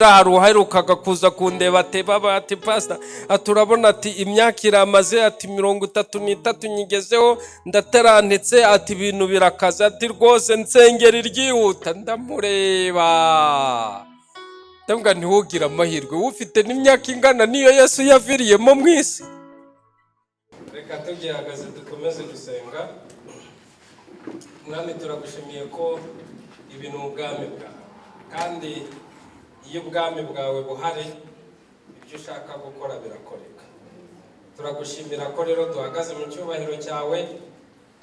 Hari uwaherukaga kuza kundeba, ati baba, ati pasita, ati urabona, ati imyaka iramaze, ati 33 nyigezeho, ndatarantetse, ati ibintu birakaze, ati rwose nsengera iryihuta. Ndamureba, ndavuga ntiwugire amahirwe ufite n'imyaka ingana niyo Yesu yaviriyemo mu isi. Reka tugihagaze dukomeze gusenga. Mwami, turagushimiye ko ibi ni ubwami bwawe, kandi iyo ubwami bwawe buhari, ibyo ushaka gukora birakoreka. Turagushimira ko rero duhagaze mu cyubahiro cyawe,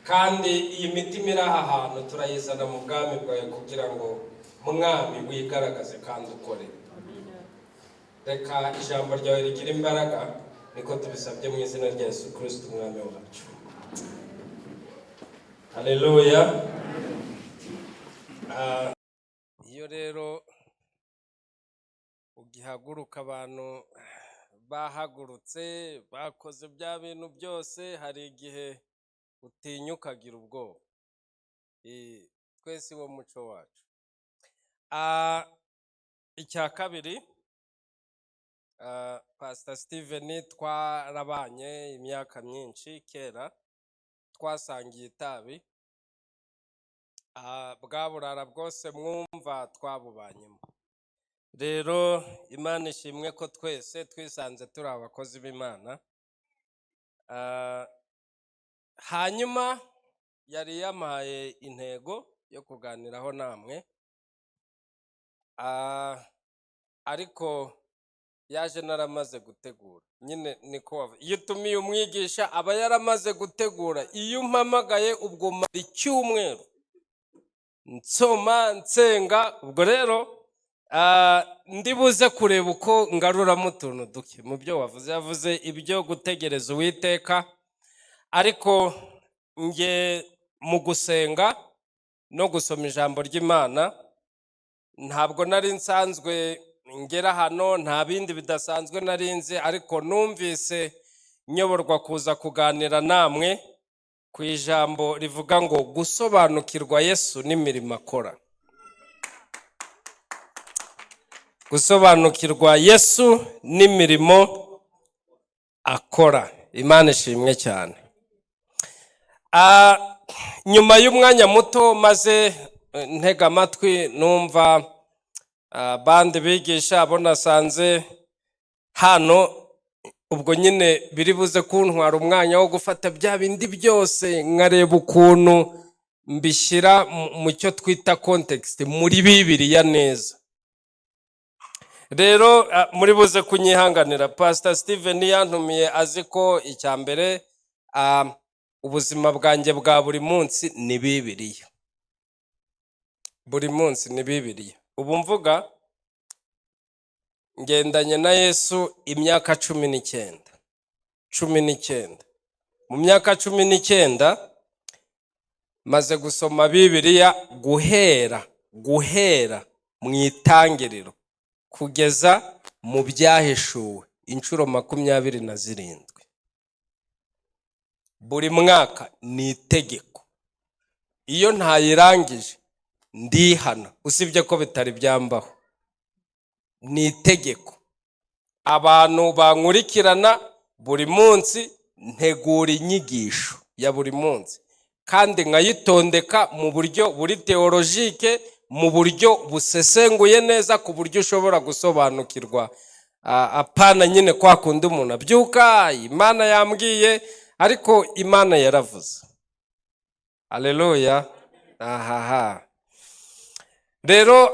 kandi iyi mitima iri aha hantu turayizana mu bwami bwawe kugira ngo, Mwami, wigaragaze kandi ukore. Reka ijambo ryawe rigire imbaraga. Niko tubisabye mu izina rya Yesu Kirisiti Umwami wacu. Haleluya. Iyo rero ugihaguruka, abantu bahagurutse, bakoze bya bintu byose, hari igihe utinya ukagira ubwoba. Twese uwo muco wacu. Icya kabiri, Pastor Steven twarabanye imyaka myinshi kera, twasangiye itabi. Bwa burara bwose mwumva twabubanyemo. Rero Imana ishimwe ko twese twisanze turi abakozi b'Imana. Hanyuma yari yampaye intego yo kuganiraho namwe, ariko yaje naramaze gutegura nyine. Niko iyo utumiye umwigisha aba yaramaze gutegura. Iyo umpamagaye, ubwo mara icyumweru nsoma, nsenga. Ubwo rero ndibuze kureba uko ngaruramo utuntu duke mu byo wavuze. Yavuze ibyo gutegereza Uwiteka, ariko nge mu gusenga no gusoma ijambo ry'Imana, ntabwo nari nsanzwe ngera hano, nta bindi bidasanzwe nari nzi, ariko numvise nyoborwa kuza kuganira namwe ku ijambo rivuga ngo gusobanukirwa Yesu n'imirimo akora. Gusobanukirwa Yesu n'imirimo akora. Imana ishimwe cyane. Nyuma y'umwanya muto maze ntega amatwi, numva bandi bigisha abo nasanze hano, ubwo nyine biri buze kuntwara umwanya wo gufata bya bindi byose nkareba ukuntu mbishyira mu cyo twita context muri Bibiliya neza. Rero muri buze kunyihanganira. Pastor Steven yantumiye azi ko icya mbere, ubuzima bwanjye bwa buri munsi ni Bibiliya. Buri munsi ni Bibiliya. Ubu mvuga ngendanye na Yesu imyaka 19, 19. Mu myaka 19 maze gusoma Bibiliya guhera mu Itangiriro kugeza mu Byahishuwe inshuro 27. Buri mwaka ni itegeko, iyo ntayirangije ndihana, usibye ko bitari byambaho. Ni itegeko. Abantu bankurikirana, buri munsi ntegura inyigisho ya buri munsi, kandi nkayitondeka mu buryo buri théologique, mu buryo busesenguye neza, ku buryo ushobora gusobanukirwa. Apana nyine kwa kundi umuntu abyuka, Imana yambwiye, ariko Imana yaravuze. Aleluya. Ahaha, rero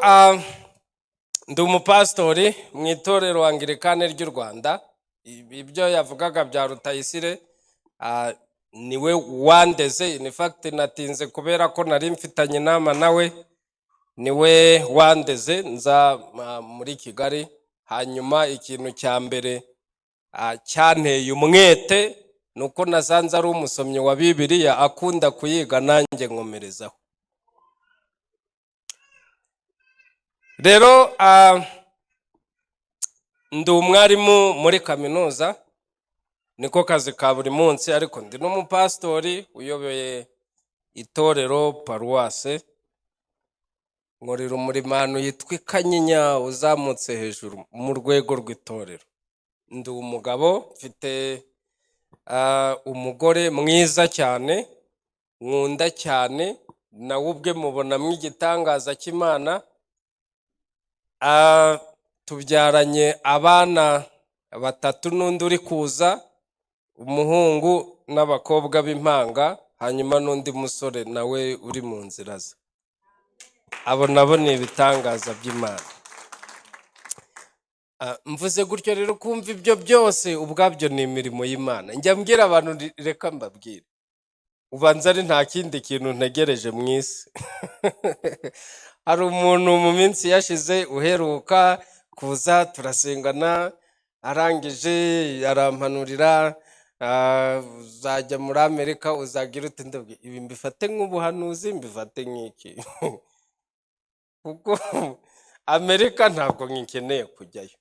ndi umupasitori mu Itorero Angirikane ry'u Rwanda. Ibyo yavugaga bya Rutayisire, niwe wandeze. In fact, natinze kubera ko nari mfitanye inama nawe. Niwe wandeze nza muri Kigali. Hanyuma ikintu cya mbere cyanteye umwete ni uko nasanze ari umusomyi wa Bibiliya, akunda kuyiga, nanjye nkomerezaho. Rero ndi umwarimu muri kaminuza, niko kazi ka buri munsi, ariko ndi n'umupasitori uyoboye itorero paruwase. Nkorera umurimo ahantu yitwa i Kanyinya, uzamutse hejuru mu rwego rw'itorero. Ndi umugabo, mfite umugore mwiza cyane, nkunda cyane, nawe ubwe mubonamo igitangaza cy'Imana. Tubyaranye abana batatu n'undi uri kuza, umuhungu n'abakobwa b'impanga, hanyuma n'undi musore nawe uri mu nzira ze. Abo nabo ni ibitangaza by'Imana. Mvuze gutyo rero, kumva ibyo byose ubwabyo ni imirimo y'Imana. Njya mbwira abantu nti, reka mbabwire, ubanza ari nta kindi kintu ntegereje mu isi. Hari umuntu mu minsi yashize uheruka kuza turasengana, arangije arampanurira, uzajya muri Amerika, uzagira ute. Ndabwira, ibi mbifate nk'ubuhanuzi, mbifate nk'iki? Kuko Amerika ntabwo nkikeneye kujyayo.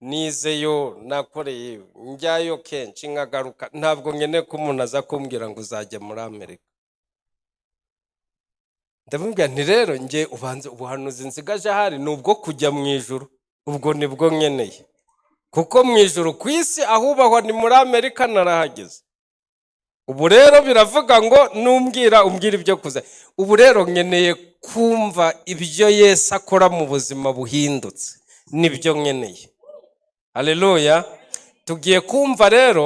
Nizeyo, nakoreye, njyayo kenshi nkagaruka. Ntabwo nkeneye ko umuntu aza kumbwira ngo uzajya muri Amerika. Ndamubwira nti rero njye ubanza ubuhanuzi nsigaje ahari ni ubwo kujya mu ijuru, ubwo nibwo nkeneye, kuko mu ijuru, ku isi ahubahwa ni muri Amerika, narahageze. Ubu rero biravuga ngo numbwira umbwira ibyo kuza. Ubu rero nkeneye kumva ibyo Yesu akora mu buzima buhindutse, nibyo nkeneye. Haleluya! Tugiye kumva rero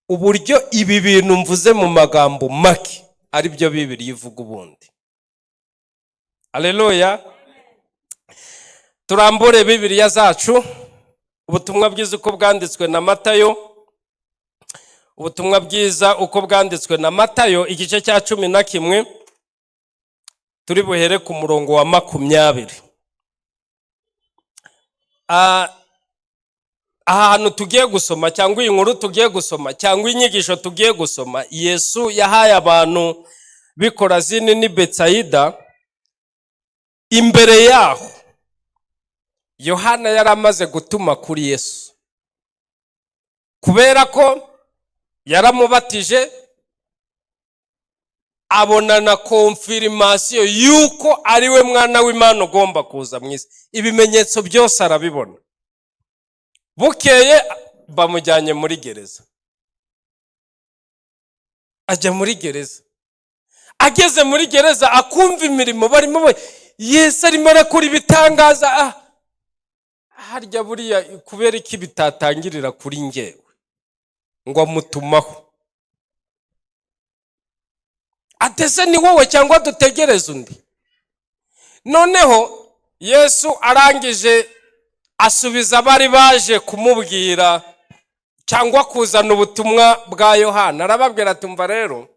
uburyo ibi bintu mvuze mu magambo make ari byo Bibiliya ivuga ubundi. Haleluya! Turambure Bibiliya zacu, Ubutumwa bwiza uko bwanditswe na Matayo. Ubutumwa bwiza uko bwanditswe na Matayo, igice cya 11, turi buhere ku murongo wa 20. Aha hantu tugiye gusoma, cyangwa iyi nkuru tugiye gusoma, cyangwa inyigisho tugiye gusoma, Yesu yahaye abantu b'i Korazini n'i Betsayida. Imbere yaho Yohana yari amaze gutuma kuri Yesu, kubera ko yaramubatije, abona na confirmation y'uko ari we Mwana w'Imana ugomba kuza mu isi. Ibimenyetso byose arabibona. Bukeye bamujyanye muri gereza, ajya muri gereza. Ageze muri gereza akumva imirimo barimo, Yesu arimo arakora ibitangaza. Harya buriya kubera iki bitatangirira kuri ngewe? Ngo amutumaho, atese ni wowe cyangwa dutegereze undi? Noneho Yesu arangije asubiza abari baje kumubwira cyangwa kuzana ubutumwa bwa Yohana, arababwira ati: "Umva rero,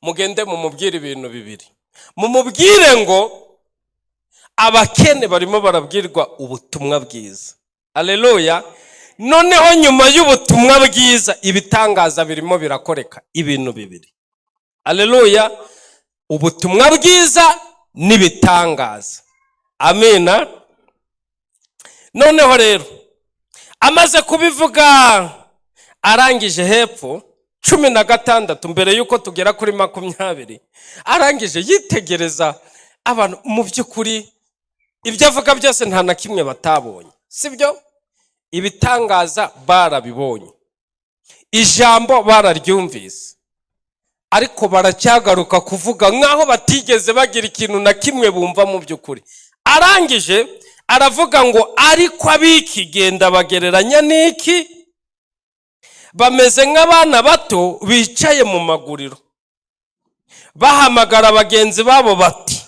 mugende mumubwire ibintu bibiri. Mumubwire ngo abakene barimo barabwirwa ubutumwa bwiza." Aleluya! Noneho nyuma y'ubutumwa bwiza ibitangaza birimo birakoreka. Ibintu bibiri, aleluya: ubutumwa bwiza n'ibitangaza. Amina. Noneho rero amaze kubivuga, arangije hepfo 16, mbere y'uko tugera kuri 20, arangije yitegereza abantu. Mu by'ukuri ibyo avuga byose nta na kimwe batabonye, sibyo? Ibitangaza barabibonye, ijambo bararyumvise, ariko baracyagaruka kuvuga nk'aho batigeze bagira ikintu na kimwe bumva mu by'ukuri. Arangije aravuga ngo: "Ariko ab'iki genda bagereranya n'iki? Bameze nk'abana bato bicaye mu maguriro, bahamagara bagenzi babo bati: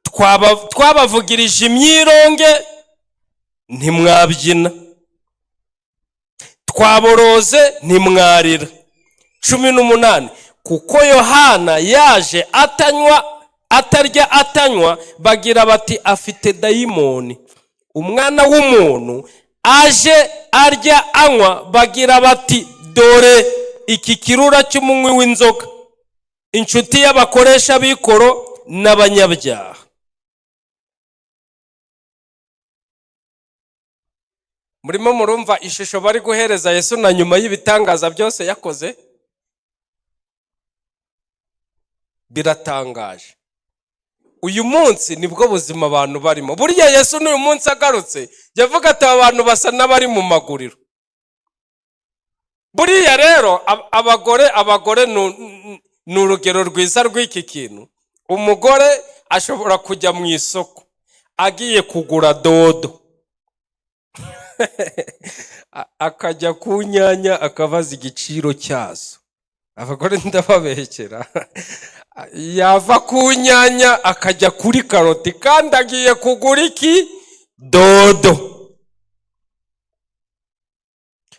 'Twabavugirije imyironge ntimwabyina, twaboroze ntimwarira.'" 18: "Kuko Yohana yaje atanywa, atarya, atanywa, bagira bati: 'Afite dayimoni.' Umwana w'umuntu aje arya, anywa, bagira bati: 'Dore iki kirura cy'umunywi w'inzoga, inshuti y'abakoresha b'ikoro n'abanyabyaha.'" Murimo murumva ishusho bari guhereza Yesu na nyuma y'ibitangaza byose yakoze? Biratangaje. Uyu munsi nibwo buzima abantu barimo. Burya Yesu n'uyu munsi agarutse yavuga ati aba bantu basa n'abari mu maguriro. Buriya rero abagore ni urugero rwiza rw'iki kintu. Umugore ashobora kujya mu isoko agiye kugura dodo, akajya ku nyanya akabaza igiciro cyazo. Abagore ndababekera. Yava ku nyanya akajya kuri karoti, kandi agiye kugura iki? Dodo.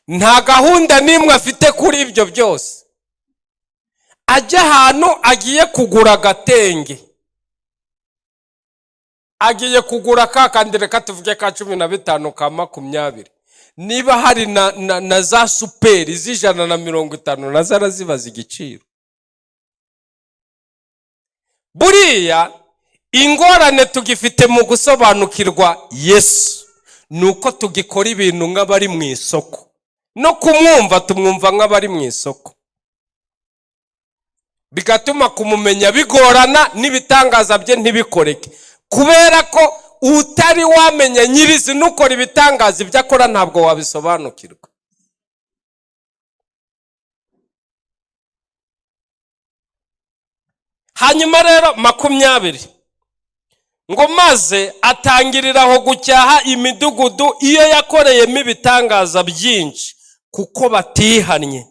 Nta gahunda n'imwe afite kuri ibyo byose. Ajya ahantu agiye kugura agatenge, agiye kugura ka kandi, reka tuvuge ka 15, ka 20, niba hari na za super z'150, nazo arazibaza igiciro. Buriya ingorane tugifite mu gusobanukirwa Yesu ni uko tugikora ibintu nk'abari mu isoko, no kumwumva tumwumva nk'abari mu isoko, bigatuma kumumenya bigorana n'ibitangaza bye ntibikoreke, kubera ko utari wamenya nyirizina ukora ibitangaza, ibyo akora ntabwo wabisobanukirwa. Hanyuma rero 20 ngo maze atangirira aho gucyaha imidugudu iyo yakoreyemo ibitangaza byinshi, kuko batihannye.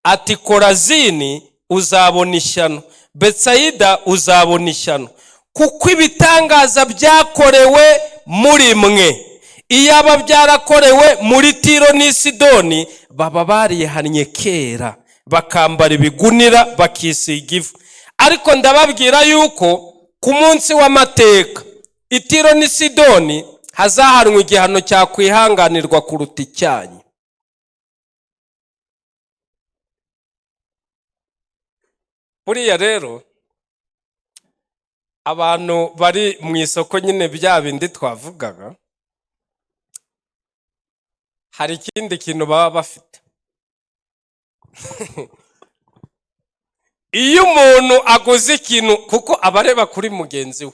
Ati Korazini uzabona ishyano, Betsayida uzabona ishyano, kuko ibitangaza byakorewe muri mwe, iyaba byarakorewe muri Tiro n'i Sidoni, baba barihannye kera, bakambara ibigunira, bakisiga ivu. Ariko ndababwira yuko ku munsi w'amateka i Tiro n'i Sidoni hazahanwa igihano cyakwihanganirwa kuruta icyanyu. Buriya rero abantu bari mu isoko nyine, bya bindi twavugaga, hari ikindi kintu baba bafite. Iyo umuntu aguze ikintu, kuko aba areba kuri mugenzi we,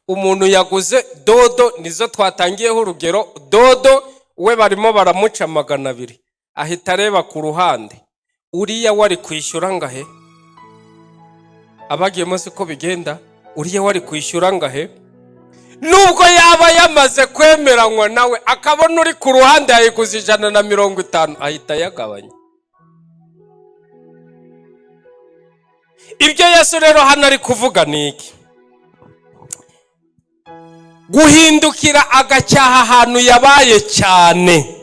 umuntu yaguze dodo, nizo twatangiyeho urugero, dodo we barimo baramuca 200, ahita areba ku ruhande, uriya wari kwishyura ngahe? Abagiyemo siko bigenda, uriya wari kwishyura ngahe? Nubwo yaba yamaze kwemeranywa nawe, akabona uri ku ruhande yayiguze 150, ahita ayagabanya. Ibyo Yesu rero hano ari kuvuga ni iki? Guhindukira agacyaha ahantu yabaye cyane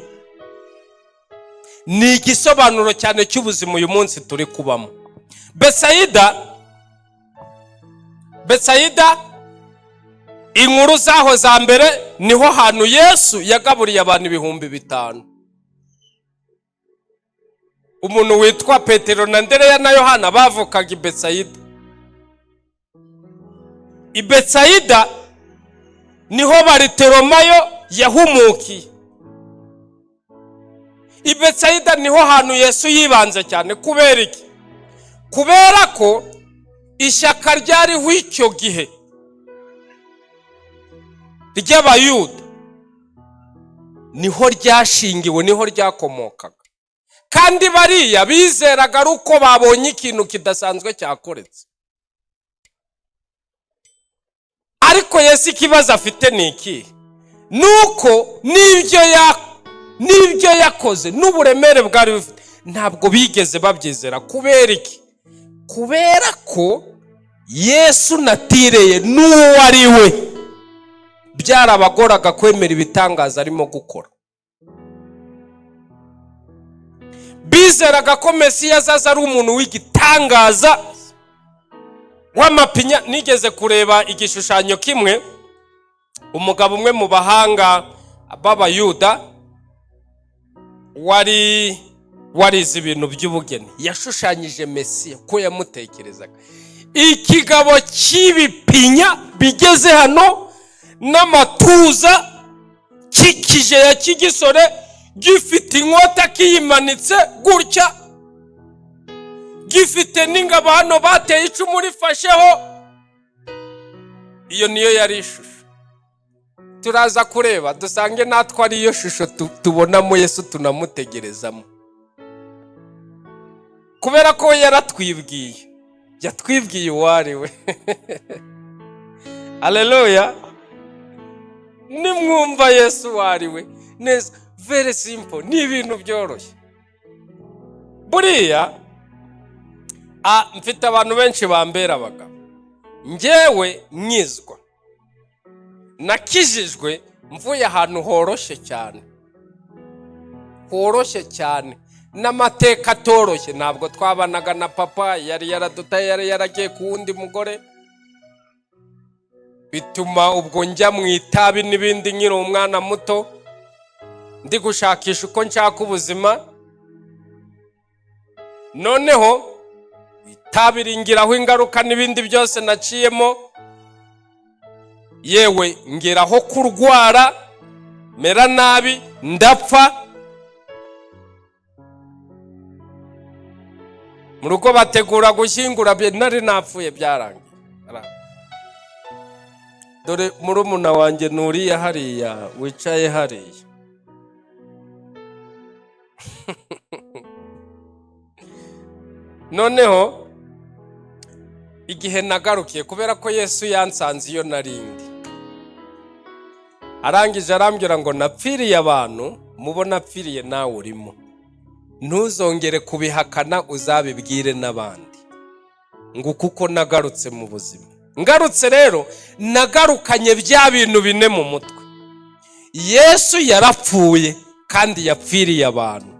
ni igisobanuro cyane cy'ubuzima uyu munsi turi kubamo. Betsayida, inkuru zaho za mbere, niho hantu Yesu yagaburiye abantu 5000. Umuntu witwa Petero na Andereya na Yohana bavukaga i Betsayida. I Betsayida niho Bariteromayo yahumukiye. I Betsayida niho hantu Yesu yibanze cyane. Kubera iki? Kubera ko ishyaka ryariho icyo gihe ry'Abayuda niho ryashingiwe, niho ryakomokaga, kandi bariya bizeraga ari uko babonye ikintu kidasanzwe cyakoretse. Ariko Yesu ikibazo afite ni iki? Nuko n'ibyo yakoze n'uburemere bwari bufite ntabwo bigeze babyizera. Kubera iki? Kubera ko Yesu natireye n'uwo ari we, byarabagoraga kwemera ibitangaza arimo gukora. Bizeraga ko Mesiya azaza ari umuntu w'igitangaza w'amapinya. Nigeze kureba igishushanyo kimwe, umugabo umwe mu bahanga b'Abayuda wari warize ibintu by'ubugeni yashushanyije Mesiya ko yamutekerezaga. Ikigabo cy'ibipinya bigeze hano n'amatuza, kikije ya kigisore, gifite inkota kiyimanitse gutya, Gifite n'ingabo hano bateye icumu rifasheho. Iyo niyo yari ishusho. Turaza kureba dusange natwe ariyo shusho tubonamo Yesu, tunamutegerezamo, kubera ko we yaratwibwiye, yatwibwiye uwo ari we. Aleluya! Nimwumva Yesu uwo ari we neza, very simple, ni ibintu byoroshye. Buriya mfite abantu benshi bambera abagabo. Njyewe nkizwa, nakijijwe mvuye ahantu horoshye cyane, horoshye cyane, n'amateka atoroshye. Ntabwo twabanaga na papa, yari yaradutaye, yari yaragiye ku wundi mugore, bituma ubwo njya mu itabi n'ibindi nkiri umwana muto, ndi gushakisha uko nshaka ubuzima. Noneho itabi ringiraho ingaruka n'ibindi byose naciyemo, yewe ngeraho kurwara, mera nabi, ndapfa. Mu rugo bategura gushyingura, nari napfuye, byarangiye. Dore murumuna wanjye nuriya hariya wicaye hariya. Noneho igihe nagarukiye, kubera ko Yesu yansanze iyo narindi, arangije arambwira ngo napfiriye abantu, mubo napfiriye nawe urimo, ntuzongere kubihakana, uzabibwire n'abandi, ngo kuko nagarutse mu buzima. Ngarutse rero nagarukanye bya bintu bine mu mutwe. Yesu yarapfuye kandi yapfiriye abantu,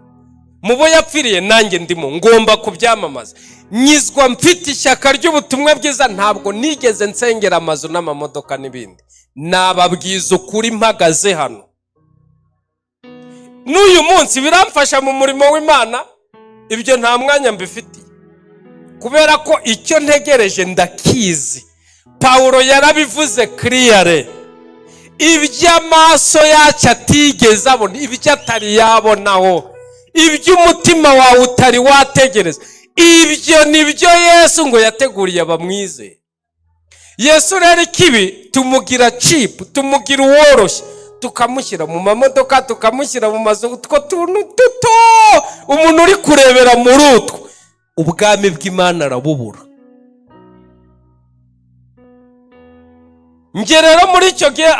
mubo yapfiriye nanjye ndimo, ngomba kubyamamaza. Nyizwa mfite ishyaka ry'ubutumwa bwiza, ntabwo nigeze nsengera amazu n'amamodoka n'ibindi. Nababwiza ukuri mpagaze hano n'uyu munsi, biramfasha mu murimo w'Imana. Ibyo nta mwanya mbifitiye, kubera ko icyo ntegereje ndakizi. Pawulo yarabivuze kiriyare, iby'amaso yacu atigeze abona, ibyo atari yabonaho, iby'umutima wawe utari wategereza, ibyo nibyo Yesu ngo yateguriye abamwizeye. Yesu rero ikibi tumugira cipu, tumugira uworoshye, tukamushyira mu mamodoka, tukamushyira mu mazu, utwo tuntu duto umuntu uri kurebera muri utwo, ubwami bw'Imana arabubura. Njye rero muri icyo gihe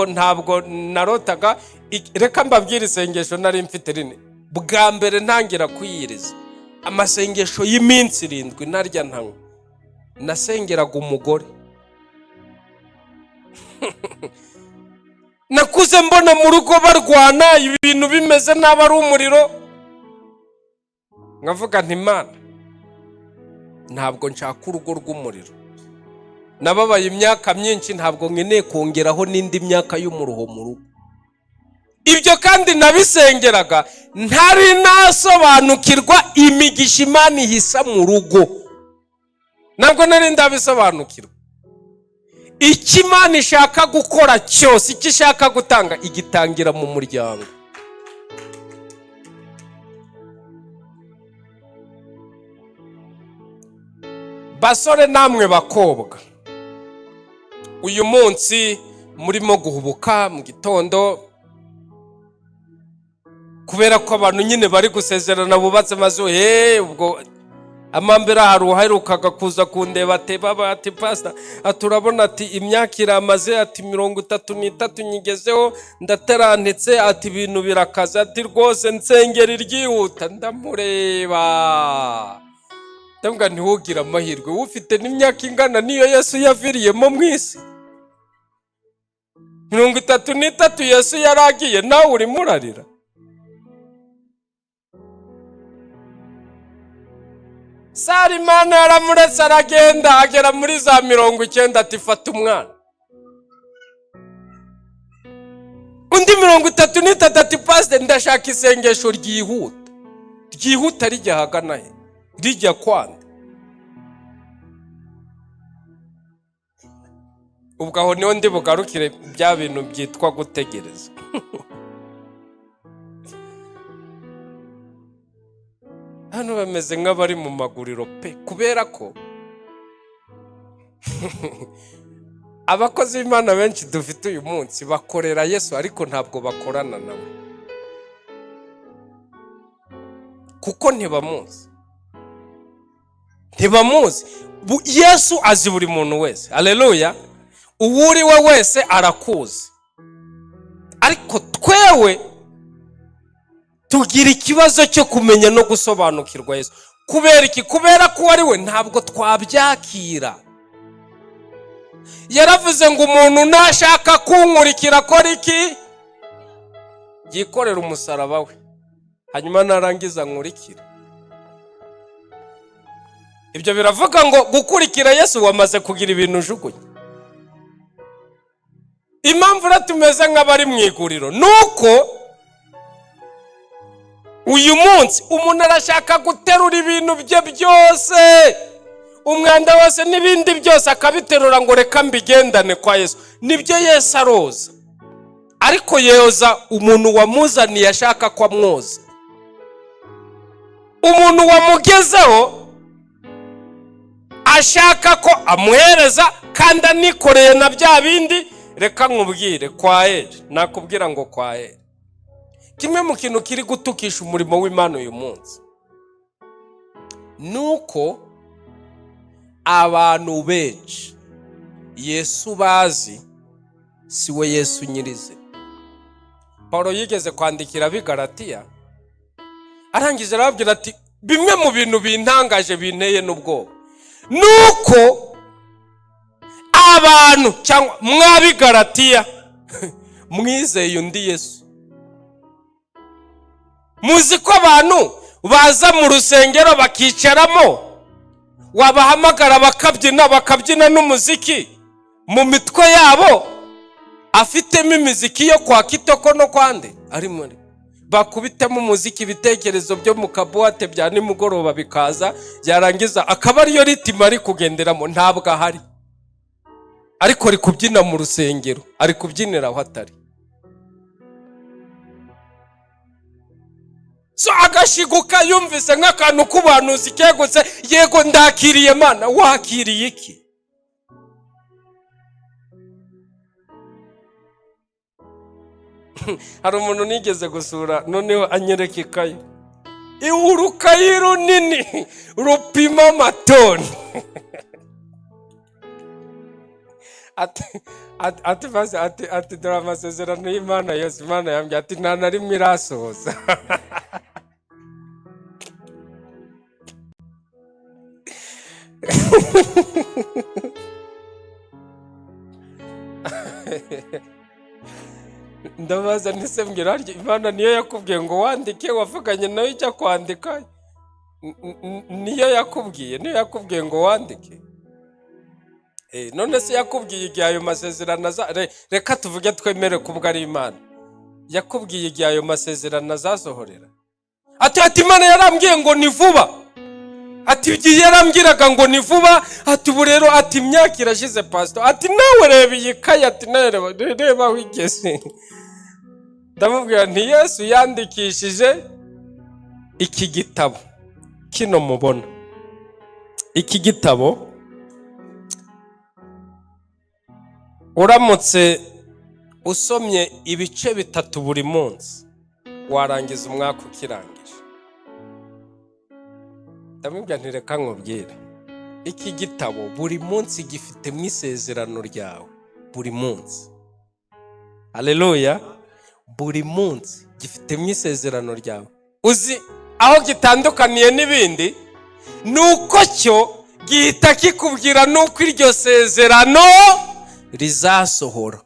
ntabwo narotaga. Reka mbabwire isengesho nari mfite rinini. Bwa mbere ntangira kwiyiriza amasengesho y'iminsi 7 ntarya ntanywa, nasengeraga umugore. Nakuze mbona mu rugo barwana, ibintu bimeze nabi, ari umuriro, nkavuga nti Imana ntabwo nshaka urugo rw'umuriro, nababaye imyaka myinshi, ntabwo nkeneye kongeraho n'indi myaka y'umuruho mu rugo. Ibyo kandi nabisengeraga ntari nasobanukirwa imigisha Imana ihisa mu rugo, ntabwo nari ndabisobanukirwa. Icyo Imana ishaka gukora cyose, icyo ishaka gutanga, igitangira mu muryango. Basore namwe bakobwa, uyu munsi murimo guhubuka mu gitondo kubera ko abantu nyine bari gusezerana bubatse amazu. Ubwo amambera hari uherukaga kuza kundeba ati baba, ati pastor, ati urabona, ati imyaka iramaze, ati 33 nyigezeho ndatarantetse, ati ibintu birakaze, ati rwose nsengera iryihuta. Ndamureba ndavuga ntiwugire amahirwe, ufite n'imyaka ingana niyo Yesu yaviriyemo mu isi, 33 Yesu yaragiye, nawe urimo urarira. Sarimana yaramuretse aragenda, agera muri za 90, ati fata umwana. Undi 33 ati pasite ndashaka isengesho ryihuta. Ryihuta rijya ahagana he? Rijya kwanda. Ubwo aho niho ndi bugarukire bya bintu byitwa gutegereza. Hano bameze nk'abari mu maguriro pe, kubera ko abakozi b'Imana benshi dufite uyu munsi bakorera Yesu ariko ntabwo bakorana nawe, kuko ntibamuzi. Ntibamuzi. Yesu azi buri muntu wese. Haleluya. Uwo uri we wese arakuzi, ariko twewe tugira ikibazo cyo kumenya no gusobanukirwa Yesu. Kubera iki? Kubera ko ari we ntabwo twabyakira. Yaravuze ngo umuntu nashaka kunkurikira akora iki? Yikorera umusaraba we, hanyuma narangiza nkurikire. Ibyo biravuga ngo gukurikira Yesu wamaze kugira ibintu ujugunya. Impamvu rero tumeze nk'abari mu iguriro ni uko uyu munsi umuntu arashaka guterura ibintu bye byose, umwanda wose n'ibindi byose akabiterura ngo reka mbigendane kwa Yesu. Nibyo Yesu aroza, ariko yoza umuntu wamuzaniye ashaka ko amwoza. Umuntu wamugezeho ashaka ko amuhereza kandi anikoreye na bya bindi. Reka nkubwire kwa Eri, nakubwira ngo kwa Eri, kimwe mu kintu kiri gutukisha umurimo w'Imana uyu munsi nuko abantu benshi Yesu bazi si we Yesu nyirizina. Paulo yigeze kwandikira ab'i Galatiya, arangije arababwira ati bimwe mu bintu bintangaje binteye n'ubwoba nuko abantu cyangwa mw'ab'i Galatiya mwizeye undi Yesu. Muzi ko abantu baza mu rusengero bakicaramo, wabahamagara bakabyina, bakabyina n'umuziki mu mitwe yabo afitemo imiziki yo kwa Kitoko no kwande ari muri bakubitamo umuziki, ibitekerezo byo mu kabuwate bya nimugoroba bikaza, yarangiza akaba ariyo ritima ari kugenderamo. Ntabwo ahari, ariko ari kubyina mu rusengero, ari kubyinira aho atari. So agashiguka yumvise nk'akantu k'ubuhanuzi kegutse, yego ndakiriye Mana. Wakiriye iki? Hari umuntu nigeze gusura, noneho anyereka ikayi, urukayi runini rupima amatoni. Ati dore amasezerano y'Imana yose Imana yambwiye, ati nta na rimwe irasohoza. Ndabaza ntise mbwira harya Imana niyo yakubwiye ngo wandike, wavuganye nayo ijya kwandika, niyo yakubwiye, niyo yakubwiye ngo wandike. None se yakubwiye igihe ayo masezerano aza, reka tuvuge twemere kubwo ari Imana yakubwiye igihe ayo masezerano azasohorera. Ati Imana yarambwiye ngo ni vuba, ati igihe yarambwiraga ngo ni vuba, ati ubu rero, ati imyaka irashize pastor, ati nawe reba iyi kayi, ati nawe reba aho igeze. Ndamubwira nti Yesu yandikishije iki gitabo kino mubona, iki gitabo uramutse usomye ibice 3 buri munsi warangiza umwaka ukirangije. Ndamubwira nti reka nkubwire, iki gitabo buri munsi gifitemo isezerano ryawe buri munsi. Haleluya. Buri munsi gifitemo isezerano ryawe. Uzi aho gitandukaniye n'ibindi nuko cyo gihita kikubwira nuko iryo sezerano rizasohora,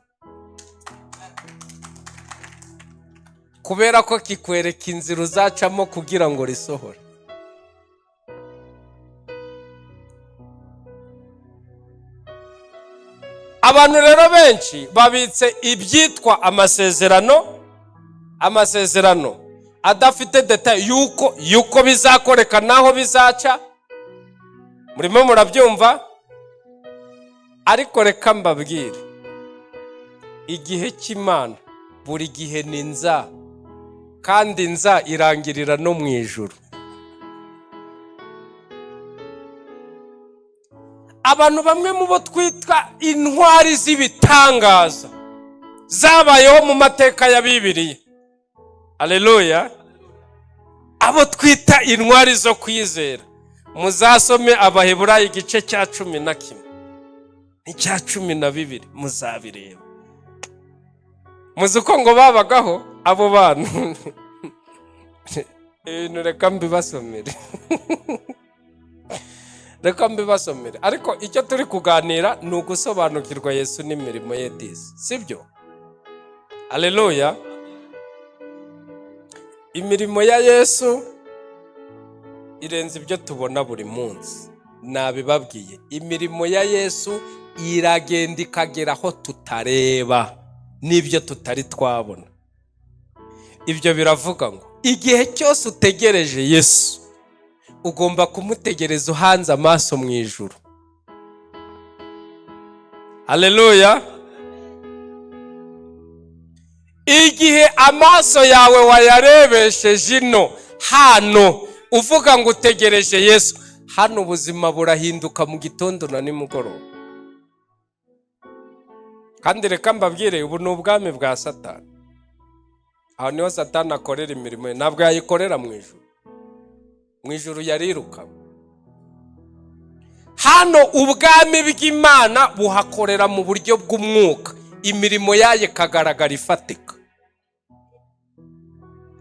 kubera ko kikwereka inzira uzacamo kugira ngo risohore. Abantu rero benshi babitse ibyitwa amasezerano, amasezerano adafite detail yuko bizakoreka naho bizaca. Murimo murabyumva? Ariko reka mbabwire, igihe cy'Imana buri gihe ni nza, kandi nza irangirira no mu ijuru. Abantu bamwe mu bo twitwa intwari z'ibitangaza zabayeho mu mateka ya Bibiliya, aleluya, abo twita intwari zo kwizera, muzasome Abaheburayo igice cya 11 n'icya 12, muzabireba. Muzi uko ngo babagaho abo bantu? Ibintu reka mbibasomere. Ariko icyo turi kuganira ni ugusobanukirwa Yesu n'imirimo ye disi, sibyo? Aleluya. Imirimo ya Yesu irenze ibyo tubona buri munsi. Nabibabwiye, imirimo ya Yesu iragenda ikagera aho tutareba n'ibyo tutari twabona. Ibyo biravuga ngo igihe cyose utegereje Yesu, ugomba kumutegereza uhanze amaso mu ijuru. Haleluya. Igihe amaso yawe wayarebesheje ino hano, uvuga ngo utegereje Yesu, hano ubuzima burahinduka mu gitondo na nimugoroba. Kandi reka mbabwire, ubu ni ubwami bwa Satani. Aho niho Satani akorera imirimo ye, ntabwo yayikorera mu ijuru. Mu ijuru yarirukanwe. Hano ubwami bw'Imana buhakorera mu buryo bw'umwuka, imirimo yayo ikagaragara ifatika.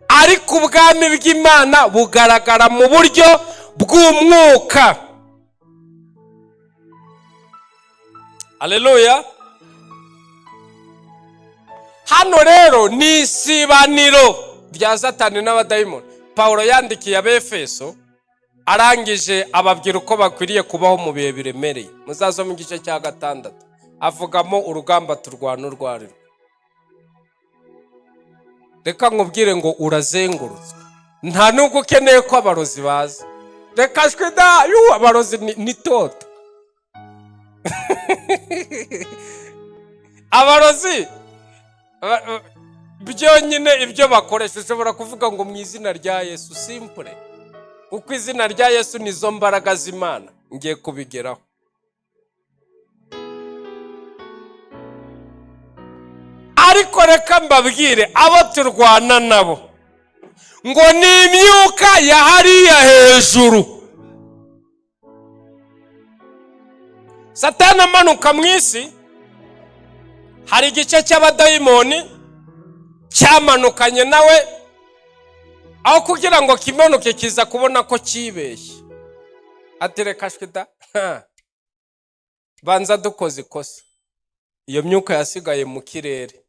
Ariko ubwami bw'Imana bugaragara mu buryo bw'umwuka. Aleluya. Hano rero ni isibaniro rya Satani n'abadayimoni. Pawulo yandikiye Abefeso, arangije ababwira uko bakwiriye kubaho mu bihe biremereye. Muzazo mu gice cya 6 avugamo urugamba turwana urwo ari rwo. Reka nkubwire ngo urazengurutswe, nta nubwo ukeneye ko abarozi baza. Reka shwi da, yu abarozi ni toto. Abarozi byonyine ibyo bakoresha, ushobora kuvuga ngo mu izina rya Yesu, simple, kuko izina rya Yesu nizo mbaraga z'Imana. Ngiye kubigeraho. Ariko reka mbabwire abo turwana nabo ngo ni imyuka ya hariya hejuru. Satani amanuka mu isi, hari igice cy'abadayimoni cyamanukanye nawe, aho kugira ngo kimanuke kiza kubona ko cyibeshye. Ati reka shwi da, banza dukoze ikosa. Iyo myuka yasigaye mu kirere.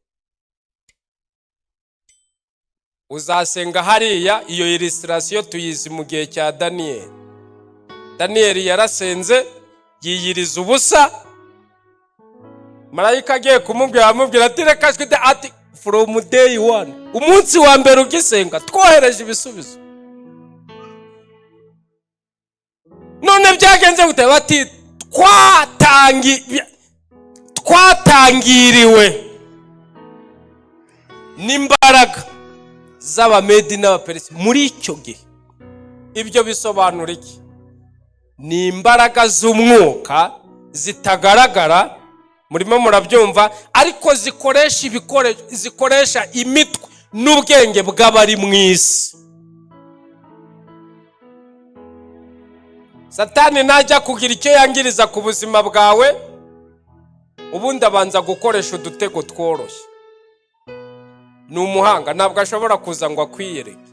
Uzasenga hariya, iyo illustration tuyizi mu gihe cya Daniyeli. Daniyeli yarasenze yiyiriza ubusa, marayika agiye kumubwira amubwira ati reka shwi da, ati from day one, umunsi wa mbere ugisenga twohereje ibisubizo. None byagenze gute? Bati twatangiriwe n'imbaraga z'Abamedi n'Abaperesi muri icyo gihe. Ibyo bisobanura iki? Ni imbaraga z'umwuka zitagaragara, murimo murabyumva, ariko zikoresha ibikoresho, zikoresha imitwe n'ubwenge bw'abari mu isi. Satani najya kugira icyo yangiriza ku buzima bwawe, ubundi abanza gukoresha udutego tworoshye. Ni umuhanga, ntabwo ashobora kuza ngo akwiyereke.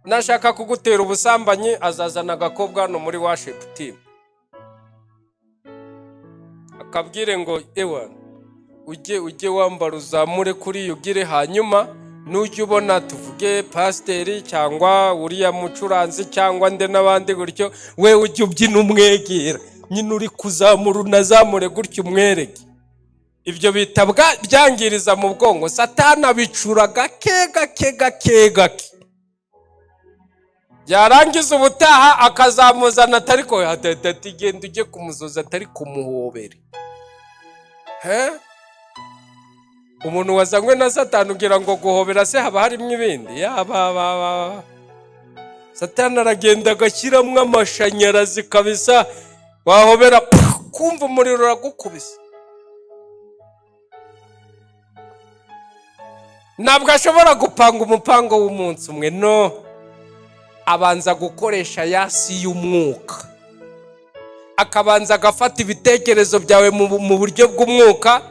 Nashaka kugutera ubusambanyi, azazana agakobwa hano muri worship team, akabwire ngo ewa ujye wambara uzamure kuri ugire, hanyuma nujya ubona tuvuge pasiteri cyangwa uriya mucuranzi cyangwa nde n'abandi gutyo, we ujye ubyina umwegera, nyine uri kuzamura unazamure gutyo umwereke. Ibyo bita byangiriza mu bwonko. Satani abicura gake gake gake gake, yarangiza ubutaha akazamuzana atari ko ati genda ujye kumuzoza atari kumuhobere. He? Umuntu wazanywe na Satani ugira ngo guhobera se haba harimo ibindi? Yaba Satani aragenda agashyiramo amashanyarazi kabisa, wahobera Ukumva umuriro uragukubise. Ntabwo ashobora gupanga umupango w'umunsi umwe, no abanza gukoresha yasi y'umwuka, akabanza agafata ibitekerezo byawe mu buryo bw'umwuka.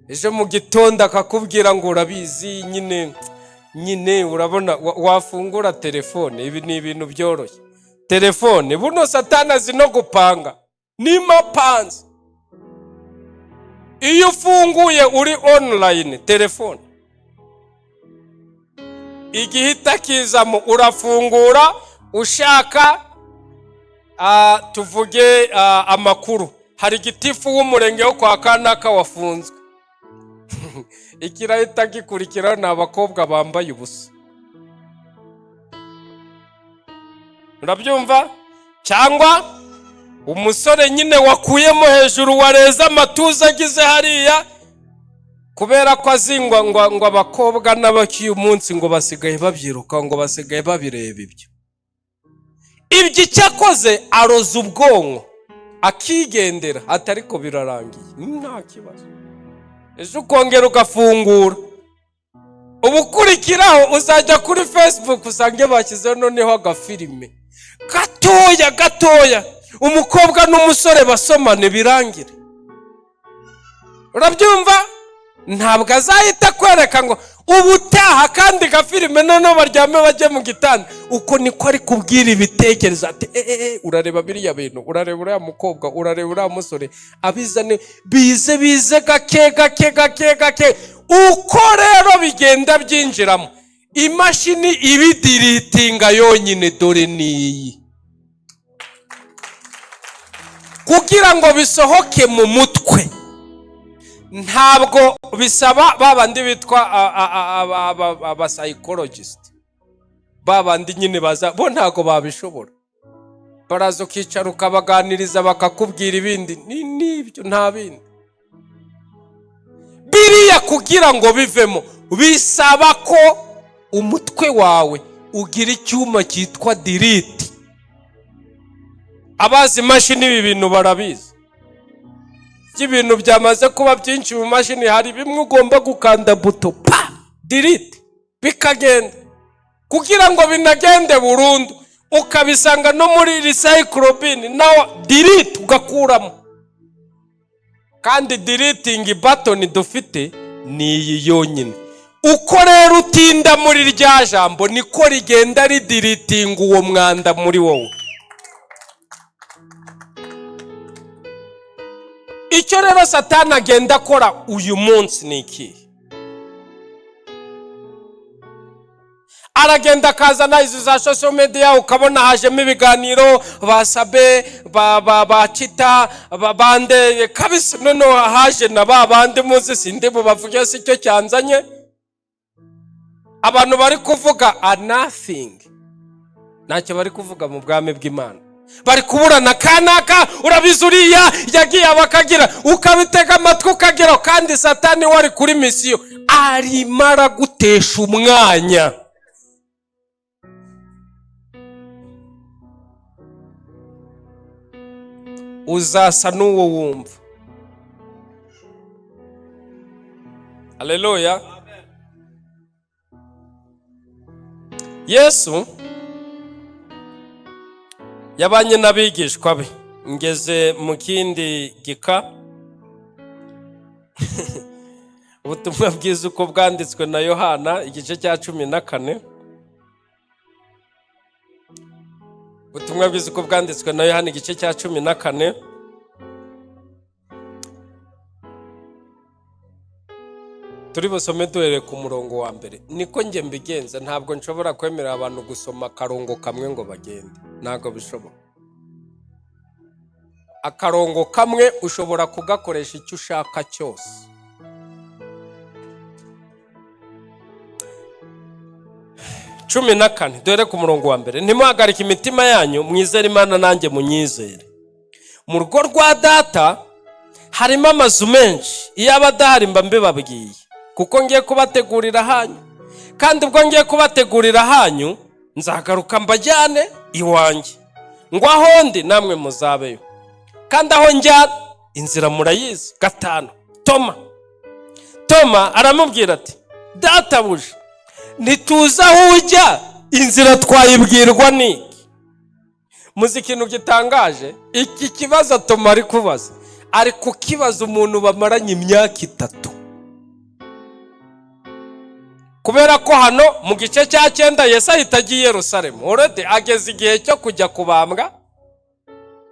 Ejo mu gitondo akakubwira ngo urabizi nyine nyine, urabona wafungura telefone, ibi ni ibintu byoroshye. Telefone buno Satani azi no gupanga, ni mapanze. Iyo ufunguye uri online, telefone igihita kizamo, urafungura ushaka tuvuge amakuru, hari gitifu w'umurenge wo kwa kanaka wafunzwe, ikirahita gikurikira ni abakobwa bambaye ubusa. Urabyumva? Cyangwa umusore nyine wakuyemo hejuru, wareze amatuza agize hariya, kubera ko azingwa ngo abakobwa n'abaki uyu munsi ngo basigaye babyiruka, ngo basigaye babireba ibyo. Ibyo icyo akoze, aroza ubwonko akigendera, ati ariko birarangiye, nta kibazo. Ejo ukongera ugafungura, ubukurikiraho uzajya kuri Facebook usange bashyizeho noneho agafilime gatoya gatoya, umukobwa n'umusore basomane, birangire. Urabyumva? Ntabwo azahita akwereka ngo ubutaha kandi gafilime, noneho baryame bajye mu gitanda. Uko niko ari kubwira ibitekerezo, ati eee, urareba biriya bintu, urareba uriya mukobwa, urareba uriya musore, abizane bize bize gake gake gake gake. Uko rero bigenda byinjiramo, imashini ibidiritinga yonyine dore niyi, kugira ngo bisohoke mu mutwe. Ntabwo bisaba ba bandi bitwa aba psychologist, ba bandi nyine baza, bo ntabwo babishobora. Baraza ukicara ukabaganiriza, bakakubwira ibindi, ni n'ibyo, nta bindi. Biriya kugira ngo bivemo bisaba ko umutwe wawe ugira icyuma cyitwa delete. Abazi imashini ibi bintu barabizi. Iyo ibintu byamaze kuba byinshi mu mashini, hari bimwe ugomba gukanda buto pa delete, bikagenda. Kugira ngo binagende burundu, ukabisanga no muri recycle bin, nawo delete ugakuramo. Kandi deleting button dufite ni iyi yonyine. Uko rero utinda muri rya jambo, niko rigenda ridiritinga uwo mwanda muri wowe. Icyo rero Satani agenda akora uyu munsi ni ikihe? Aragenda akazana izi za social media, ukabona hajemo ibiganiro ba Sabe, ba Kita, bande kabisa. Noneho haje na ba bandi muzi, sindi bubavuge, si cyo cyanzanye. Abantu bari kuvuga a nothing, ntacyo bari kuvuga mu bwami bw'Imana. Bari kuburana kanaka, urabizi uriya yagiye, bakagira, ukabitega amatwi ukagira. Kandi Satani wari kuri misiyo, arimara gutesha umwanya. Uzasa n'uwo wumva. Haleluya! Yesu yabanye n'abigishwa be. Ngeze mu kindi gika, ubutumwa bwiza uko bwanditswe na Yohana, igice cya 14. Ubutumwa bwiza uko bwanditswe na Yohana, igice cya 14. Turi busome duhereye ku murongo wa mbere. Niko njye mbigenza, ntabwo nshobora kwemerera abantu gusoma akarongo kamwe ngo bagende, ntabwo bishoboka. Akarongo kamwe ushobora kugakoresha icyo ushaka cyose. 14, dore ku murongo wa mbere: "Ntimuhagarike imitima yanyu, mwizere Imana, nanjye munyizere. Mu rugo rwa Data harimo amazu menshi, iyo aba adahari mba mbibabwiye, kuko ngiye kubategurira hanyu. Kandi ubwo ngiye kubategurira hanyu, nzagaruka mbajyane iwanjye, ngo aho ndi namwe muzabeyo. Kandi aho njya inzira murayizi. 5, Toma aramubwira ati: "Databuja, ntituzi aho ujya, inzira twayibwirwa n'iki?" Muzi ikintu gitangaje? Iki kibazo Toma ari kubaza, ari kukibaza umuntu bamaranye imyaka 3, kubera ko hano mu gice cya 9 Yesu ahita agiye i Yerusalemu. Already ageze igihe cyo kujya kubambwa.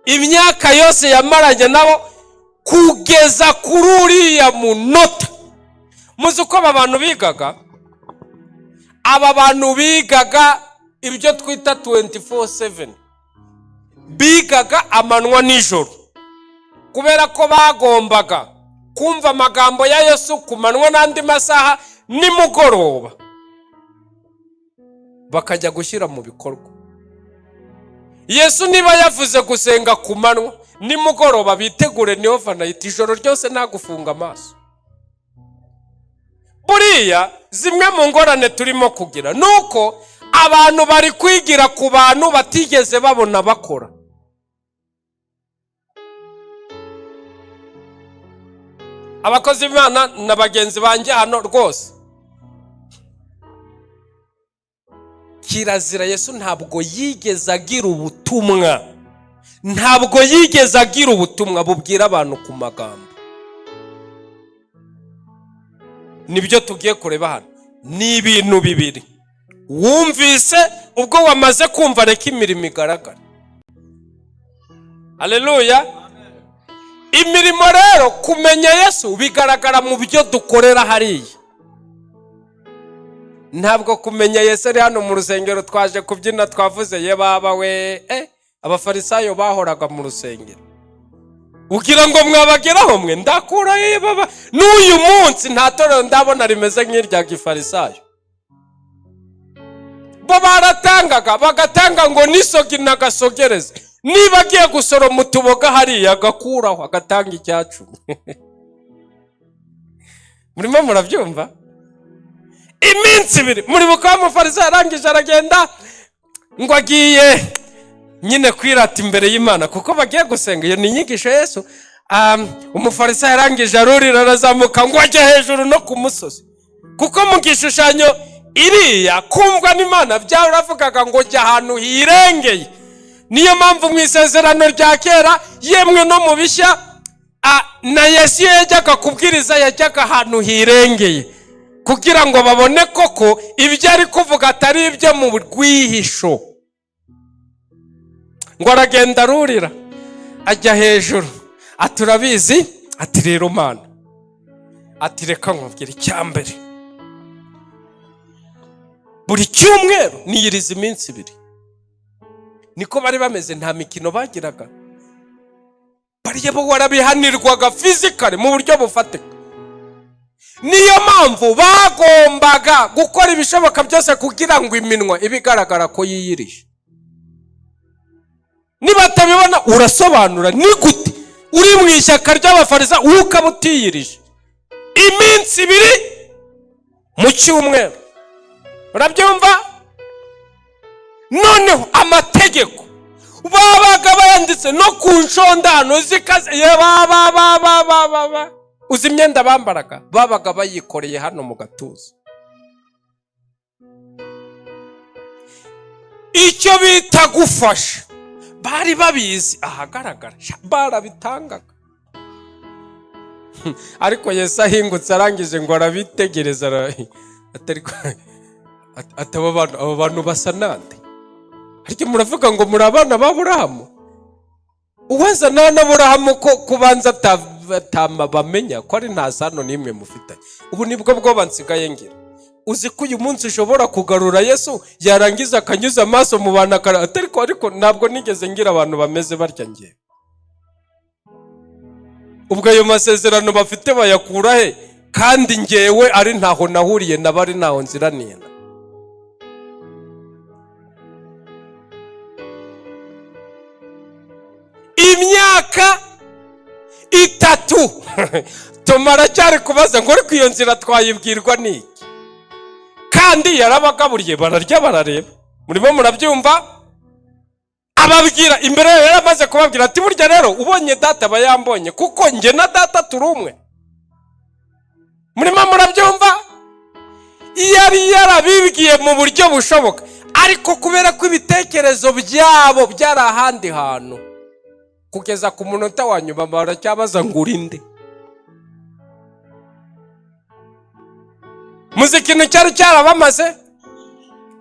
Imyaka yose yamaranye nabo kugeza kuri uriya munota. Muzi uko aba bantu bigaga? Aba bantu bigaga ibyo twita 24/7, bigaga amanywa nijoro, kubera ko bagombaga kumva amagambo ya Yesu ku manywa n'andi masaha, nimugoroba bakajya gushyira mu bikorwa. Yesu niba yavuze gusenga ku manywa, nimugoroba bitegure, niyo overnight, ijoro ryose nta gufunga amaso. Buriya zimwe mu ngorane turimo kugira ni uko abantu bari kwigira ku bantu batigeze babona bakora. Abakozi b'Imana na bagenzi banjye hano rwose, kirazira, Yesu ntabwo yigeze agira ubutumwa, ntabwo yigeze agira ubutumwa bubwira abantu ku magambo. Nibyo tugiye kureba hano, ni ibintu bibiri wumvise. Ubwo wamaze kumva, reka imirimo igaragara. Haleluya! Imirimo rero, kumenya Yesu bigaragara mu byo dukorera hariya. Ntabwo kumenya Yesu ari hano mu rusengero, twaje kubyina, twavuze ye baba we. Abafarisayo bahoraga mu rusengero, ugira ngo mwabageraho mwe? Ndakura ye baba. N'uyu munsi nta torero ndabona rimeze nk'irya gifarisayo. Bo baratangaga, bagatanga ngo n'isogi nagasogereze. Niba agiye gusoroma utuboga hariya, agakuraho agatanga icyacumi. Murimo murabyumva? Iminsi 2 muribuka wa mufarisayo arangije aragenda ngo agiye nyine kwirata imbere y'Imana kuko bagiye gusenga. Iyo ni inyigisho Yesu. Umufarisayo arangije arurira, arazamuka ngo ajye hejuru no ku musozi, kuko mu gishushanyo iriya kumvwa n'Imana byaravugaga ngo jya ahantu hirengeye. Niyo mpamvu mu isezerano rya kera, yemwe no mu bishya, na Yesu iyo yajyaga kubwiriza yajyaga ahantu hirengeye, kugira ngo babone koko ibyo ari kuvuga atari ibyo mu rwihisho. Ngo aragenda arurira ajya hejuru, ati: "Urabizi," ati, "rero Mana," ati, "reka nkubwire icya mbere: buri cyumweru niyiriza iminsi 2." Niko bari bameze, nta mikino bagiraga. Bariya bo warabihanirwaga physically, mu buryo bufatika. Niyo mpamvu bagombaga gukora ibishoboka byose kugira ngo iminwa ibe igaragara ko yiyirije. Niba atabibona, urasobanura ni gute uri mu ishyaka ry'abafarisayo wowe ukaba utiyirije iminsi 2 mu cyumweru? Urabyumva? Noneho amategeko babaga bayanditse no ku nshondano zikaze. Ye ba ba ba ba ba ba ba, uzi imyenda bambaraga? Babaga bayikoreye hano mu gatuza, icyo bita gufasha bari babizi ahagaragara, barabitangaga. Ariko Yesu ahingutse arangije ngo arabitegereza, atari ati: "Aba bantu basa nande? Ariko muravuga ngo muri abana ba Aburahamu." Uwaza nta n'Aburahamu ko kubanza bamenya ko ari nta sano n'imwe mufitanye. Ubu nibwo bwoba nsigaye ngira. Uzi ko uyu munsi ushobora kugarura Yesu, yarangiza akanyuza amaso mu bantu, ariko ntabwo nigeze ngira abantu bameze batya ngewe. Ubwo ayo masezerano bafite bayakura he, kandi ngewe ari ntaho nahuriye nabo, ari ntaho nziraniye na imyaka 3? Toma aracyari kubaza ngo: "Ariko iyo nzira twayibwirwa n'iki?" Kandi yarabagaburiye bararya barareba. Murimo murabyumva? Ababwira imbere yari amaze kubabwira ati: "Burya rero ubonye Data aba yambonye, kuko njye na Data turi umwe." Murimo murabyumva? Yari yarabibwiye mu buryo bushoboka, ariko kubera ko ibitekerezo byabo byari ahandi hantu, kugeza ku munota wa nyuma baracyabaza ngo: "Urinde?" Muzi ikintu cyari cyarabamaze?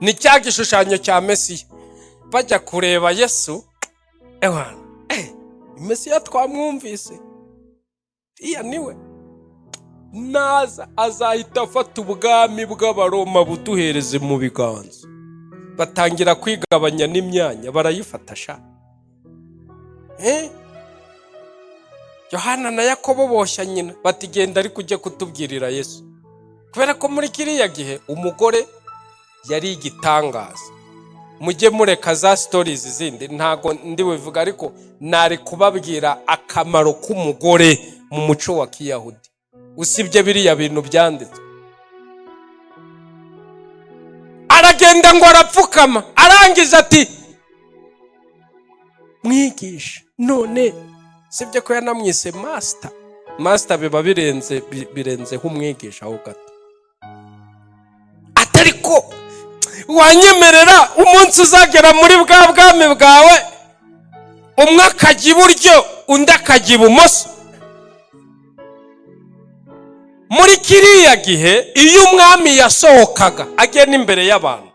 Ni cya gishushanyo cya Mesiya. Bajya kureba Yesu, ewana, Mesiya twamwumvise, iya niwe naza azahita afata ubwami bw'Abaroma buduhereze mu biganza. Batangira kwigabanya n'imyanya, barayifata sha. Yohana na Yakobo boshya nyina bati: "Genda ariko ujye kutubwirira Yesu," kubera ko muri kiriya gihe umugore yari igitangaza. Mujye mureka za stories zindi, ntago ndi bubivuga, ariko nari kubabwira akamaro k'umugore mu muco wa Kiyahudi, usibye biriya bintu byanditswe. Aragenda ngo arapfukama, arangiza ati: "Mwigisha." None sibyo ko yanamwise master? Master biba birenze, birenzeho umwigisha ho gato. Atari ko wanyemerera umunsi uzagera muri bwa bwami bwawe, umwe akajya iburyo, undi akajya ibumoso. Muri kiriya gihe, iyo umwami yasohokaga agenda imbere y'abantu,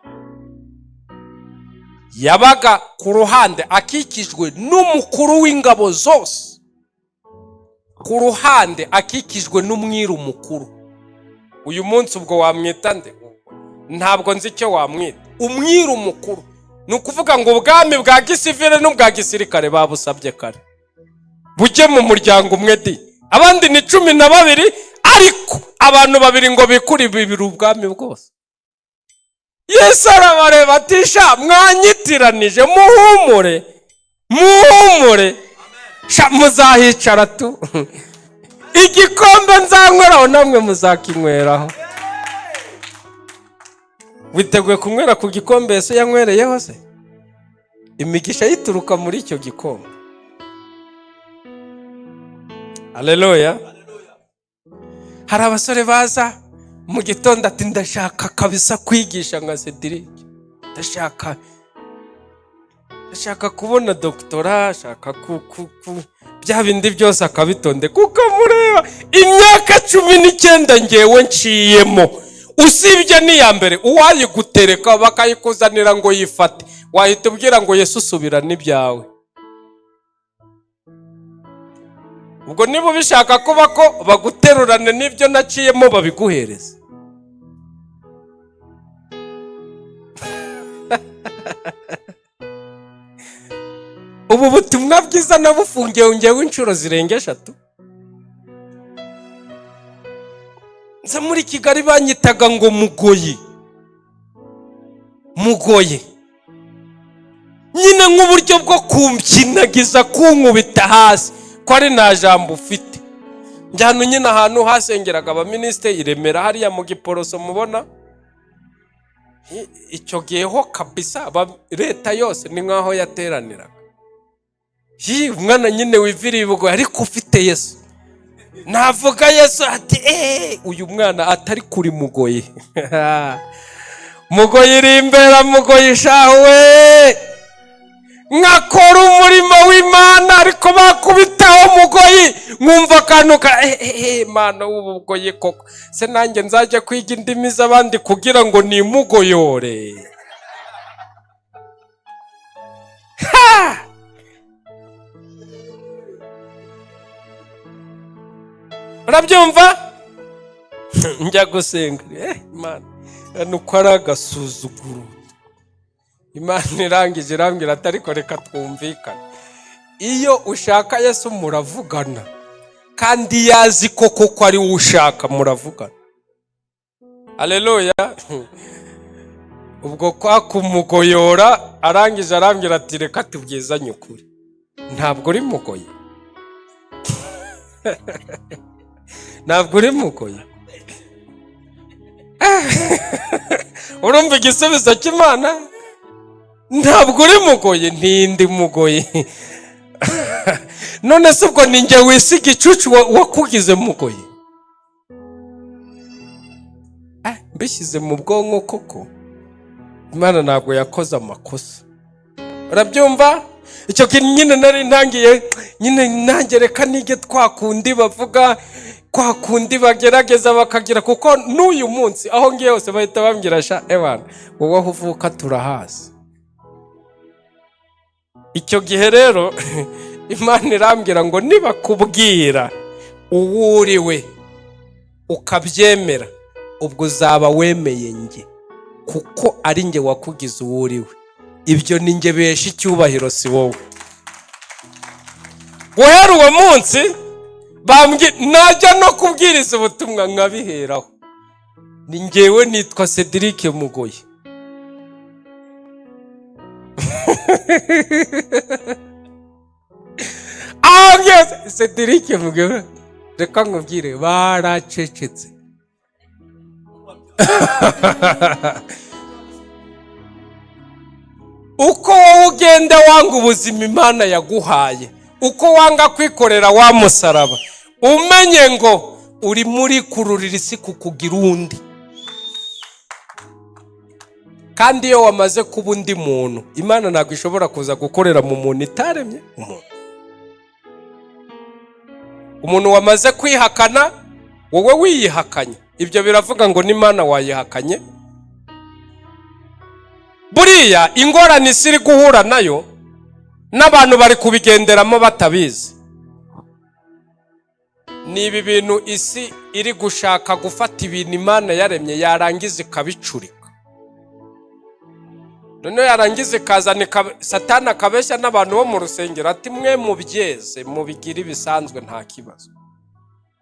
yabaga ku ruhande akikijwe n'umukuru w'ingabo zose, ku ruhande akikijwe n'umwiru mukuru. Uyu munsi ubwo wamwita nde? Ntabwo nzi icyo wamwita. Umwiru mukuru, ni ukuvuga ngo ubwami bwa gisivile n'ubwa gisirikare babusabye kare bujye mu muryango umwe di. Abandi ni 12, ariko abantu babiri ngo bikure bibiri ubwami bwose. Yesu arabareba ati: "Sha, mwanyitiranije, muhumure, muhumure sha, muzahicara tu. Igikombe nzanyweraho namwe muzakinyweraho." Witeguye kunywera ku gikombe Yesu yanywereyeho se? Imigisha yituruka muri icyo gikombe. Aleluya! Hari abasore baza mu gitondo ati: "Ndashaka kabisa kwigisha nka Cedric, ndashaka kubona doctorat, ashaka ku bya bindi byose." Akabitonde kuko mureba imyaka 19 ngewe nciyemo, usibye n'iya mbere, uwayigutereka bakayikuzanira ngo yifate, wahita ubwira ngo: "Yesu, usubira n'ibyawe." Ubwo niba ubishaka kuba ko baguterurane n'ibyo naciyemo babiguhereza. Ubu butumwa bwiza nabufungiye ngewe inshuro zirenga eshatu. Nza muri Kigali banyitaga ngo Mugoyi, Mugoyi nyine, nk'uburyo bwo kumbyinagiza, kunkubita hasi ko ari nta jambo ufite. Njyana nyine ahantu hasengeraga abaminisitiri i Remera, hariya mu Giporoso mubona. Icyo gihe ho kabisa leta yose ni nk'aho yateraniraga. Umwana nyine wiviriye ibugoyi ariko ufite Yesu, navuga Yesu ati: "Eee, uyu mwana atari kuri Mugoyi." Mugoyi iri imbere, Mugoyi shawe, nkakora umurimo w'Imana, ariko bakubitaho Mugoyi nkumva akantu ka Mana w'ubugoyi koko se, nanjye nzajya kwiga indimi z'abandi kugira ngo nimugoyore. Ha! Urabyumva? Njya gusenga, Imana, nuko ari agasuzuguro. Imana irangije irambwira ati: "Ariko reka twumvikane, iyo ushaka Yesu muravugana, kandi yazi ko koko ari we ushaka, muravugana." Aleluya! Ubwo kwa kumugoyora, arangije arambwira ati: "Reka tubwizanye ukuri, ntabwo uri Mugoyi, ntabwo uri Mugoyi." Urumva igisubizo cy'Imana? Ntabwo uri Mugoyi? Ntindi Mugoyi. None se ubwo ni njye wisiga igicucu wakugize Mugoyi? Mbishyize mu bwonko koko, Imana ntabwo yakoze amakosa. Urabyumva? Icyo kintu nyine nari ntangiye nyine nanjye, reka nige twa kundi bavuga, kwa kundi bagerageza bakagira, kuko n'uyu munsi aho ngiye hose bahita bambwira: "Sha ewana, wowe aho uvuka turahazi." Icyo gihe rero Imana irambwira ngo: "Nibakubwira uwo uri we ukabyemera, ubwo uzaba wemeye njye, kuko ari njye wakugize uwo uri we. Ibyo ni njye besha icyubahiro, si wowe." Guhera uwo munsi najya no kubwiriza ubutumwa nkabiheraho: ni njyewe nitwa Cedric Mugoyi. Aho ngeze Cedric Mugoyi, reka nkubwire, baracecetse. Uko wowe ugenda wanga ubuzima Imana yaguhaye, uko wanga kwikorera wa musaraba, umenye ngo uri muri kururira isi kukugira undi. Kandi iyo wamaze kuba undi muntu, Imana ntabwo ishobora kuza gukorera mu muntu itaremye. Umuntu wamaze kwihakana, wowe wiyihakanye, ibyo biravuga ngo n'Imana wayihakanye. Buriya ingorane isi iri guhura nayo, n'abantu bari kubigenderamo batabizi, ni ibi bintu isi iri gushaka gufata ibintu Imana yaremye, yarangiza ikabicurika, noneho yarangiza ikazana Satani akabeshya n'abantu bo mu rusengero ati: "Mwe mubyeze, mubigire ibisanzwe, nta kibazo."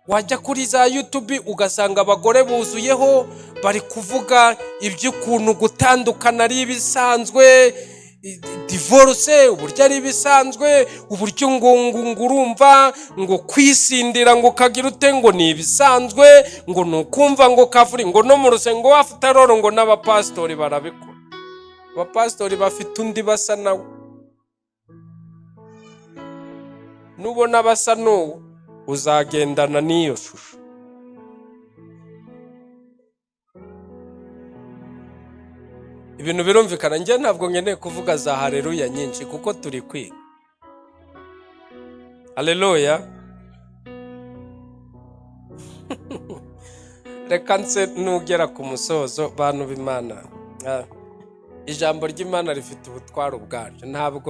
Wajya kuri za YouTube ugasanga abagore buzuyeho bari kuvuga iby'ukuntu gutandukana ari ibisanzwe, divorce uburyo ari ibisanzwe, uburyo ngo urumva ngo kwisindira, ngo ukagira ute, ngo ni ibisanzwe, ngo ni ukumva ngo kavuri, ngo no mu rusengero wafite roro, ngo n'abapasitori barabikora. Abapasitori bafite undi basa nawe. Nubona basa n'uwo, uzagendana n'iyo shusho. Ibintu birumvikana. Njye ntabwo nkeneye kuvuga za haleluya nyinshi kuko turi kwiga. Haleluya! Reka nse nugera ku musozo, bantu b'Imana. Ijambo ry'Imana rifite ubutware ubwaryo.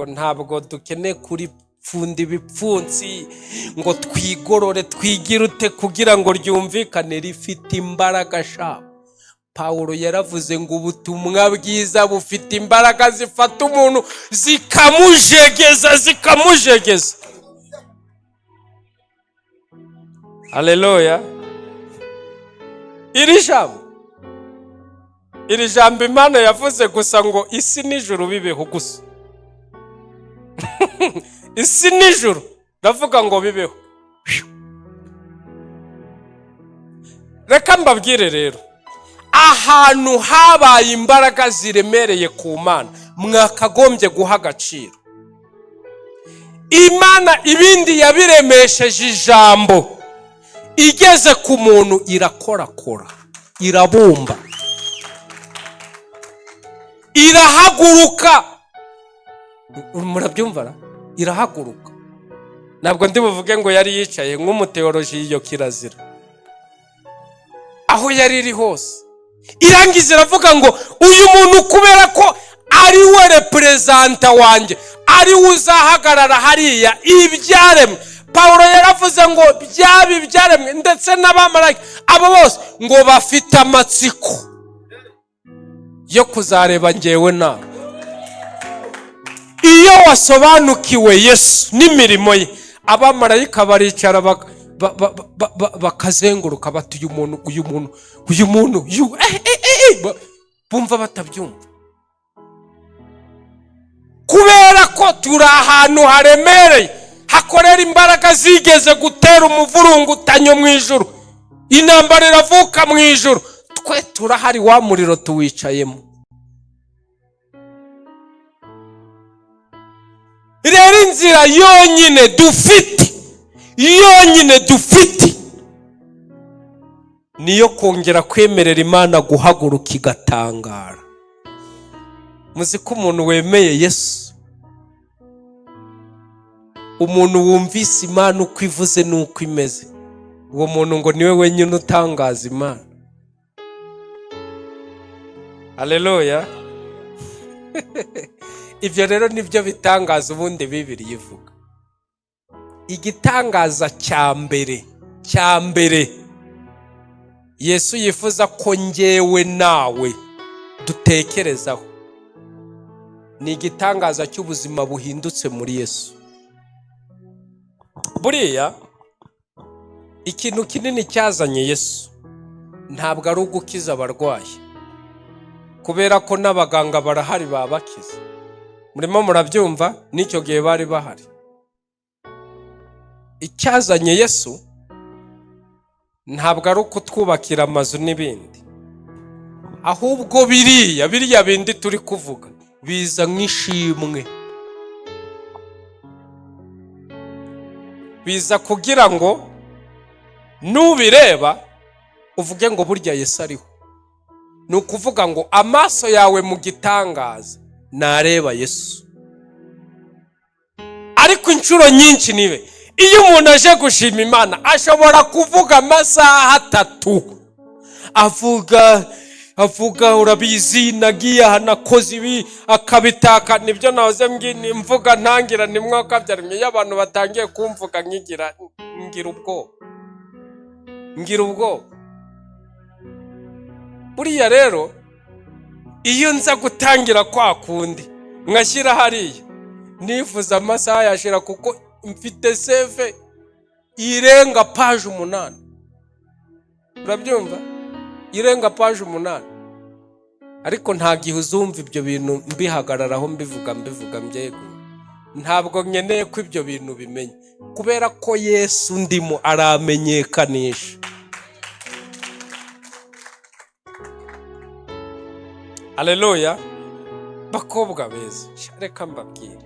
Ntabwo dukeneye kuripfunda ibipfunsi ngo twigorore, twigire ute kugira ngo ryumvikane. Rifite imbaraga sha. Pawulo yaravuze ngo ubutumwa bwiza bufite imbaraga zifata umuntu zikamujegeza, zikamujegeza. Haleluya! Iri jambo Imana yavuze gusa ngo isi n'ijuru bibeho gusa, isi n'ijuru ndavuga ngo bibeho. Reka mbabwire rero, ahantu habaye imbaraga ziremereye ku Mana mwakagombye guha agaciro. Imana ibindi yabiremesheje ijambo, igeze ku muntu irakorakora, irabumba, irahaguruka. Murabyumva ra? Irahaguruka. Ntabwo ndi buvuge ngo yari yicaye nk'umuteoloji, iyo kirazira. Aho yari iri hose irangiza iravuga ngo: "Uyu muntu, kubera ko ari we reperezanta wanjye, ari we uzahagarara hariya ibyaremwe." Pawulo yaravuze ngo byaba ibyaremwe ndetse n'abamarayika, abo bose ngo bafite amatsiko yo kuzareba ngewe nawe. Iyo wasobanukiwe Yesu n'imirimo ye, abamarayika baricara bakazenguruka bati: "Uyu muntu, uyu muntu, uyu muntu, uyu eh." Bumva batabyumva, kubera ko turi ahantu haremereye hakorera imbaraga zigeze gutera umuvurungutanyo mu ijuru, intambara iravuka mu ijuru. Twe turahari, wa muriro tuwicayemo. Rero inzira yonyine dufite, yonyine dufite, niyo kongera kwemerera Imana guhaguruka igatangara. Muzi ko umuntu wemeye Yesu, umuntu wumvise Imana uko ivuze n'uko imeze, uwo muntu ngo niwe wenyine utangaza Imana. Aleluya! Ibyo rero nibyo bitangaza ubundi Bibiliya ivuga. Igitangaza cya mbere, cya mbere Yesu yifuza ko ngewe nawe dutekerezaho, ni igitangaza cy'ubuzima buhindutse muri Yesu. Buriya ikintu kinini cyazanye Yesu ntabwo ari ugukiza abarwayi, kubera ko n'abaganga barahari babakiza. Murimo murabyumva? N'icyo gihe bari bahari. Icyazanye Yesu ntabwo ari ukutwubakira amazu n'ibindi, ahubwo biriya bindi turi kuvuga biza nk'ishimwe, biza kugira ngo nubireba uvuge ngo burya Yesu ariho. Ni ukuvuga ngo amaso yawe mu gitangaza nareba Yesu. Ariko inshuro nyinshi nibe iyo umuntu aje gushima Imana ashobora kuvuga amasaha 3 avuga avuga, urabizi nagiye aha nakoze ibi, akabitaka. Nibyo nahoze mvuga ntangira, ni mwaka byaremye. Iyo abantu batangiye kumvuga nkigira ngira ubwoba, ngira ubwoba. Buriya rero iyo nza gutangira kwa kundi nkashyira hariya, nifuza amasaha yashira, kuko mfite seve irenga paje 8. Urabyumva? Irenga paje 8. Ariko nta gihe uzumva ibyo bintu mbihagararaho, mbivuga mbivuga mbyegura. Ntabwo nkeneye ko ibyo bintu bimenya, kubera ko Yesu ndimo aramenyekanisha. Aleluya! Bakobwa beza, reka mbabwire,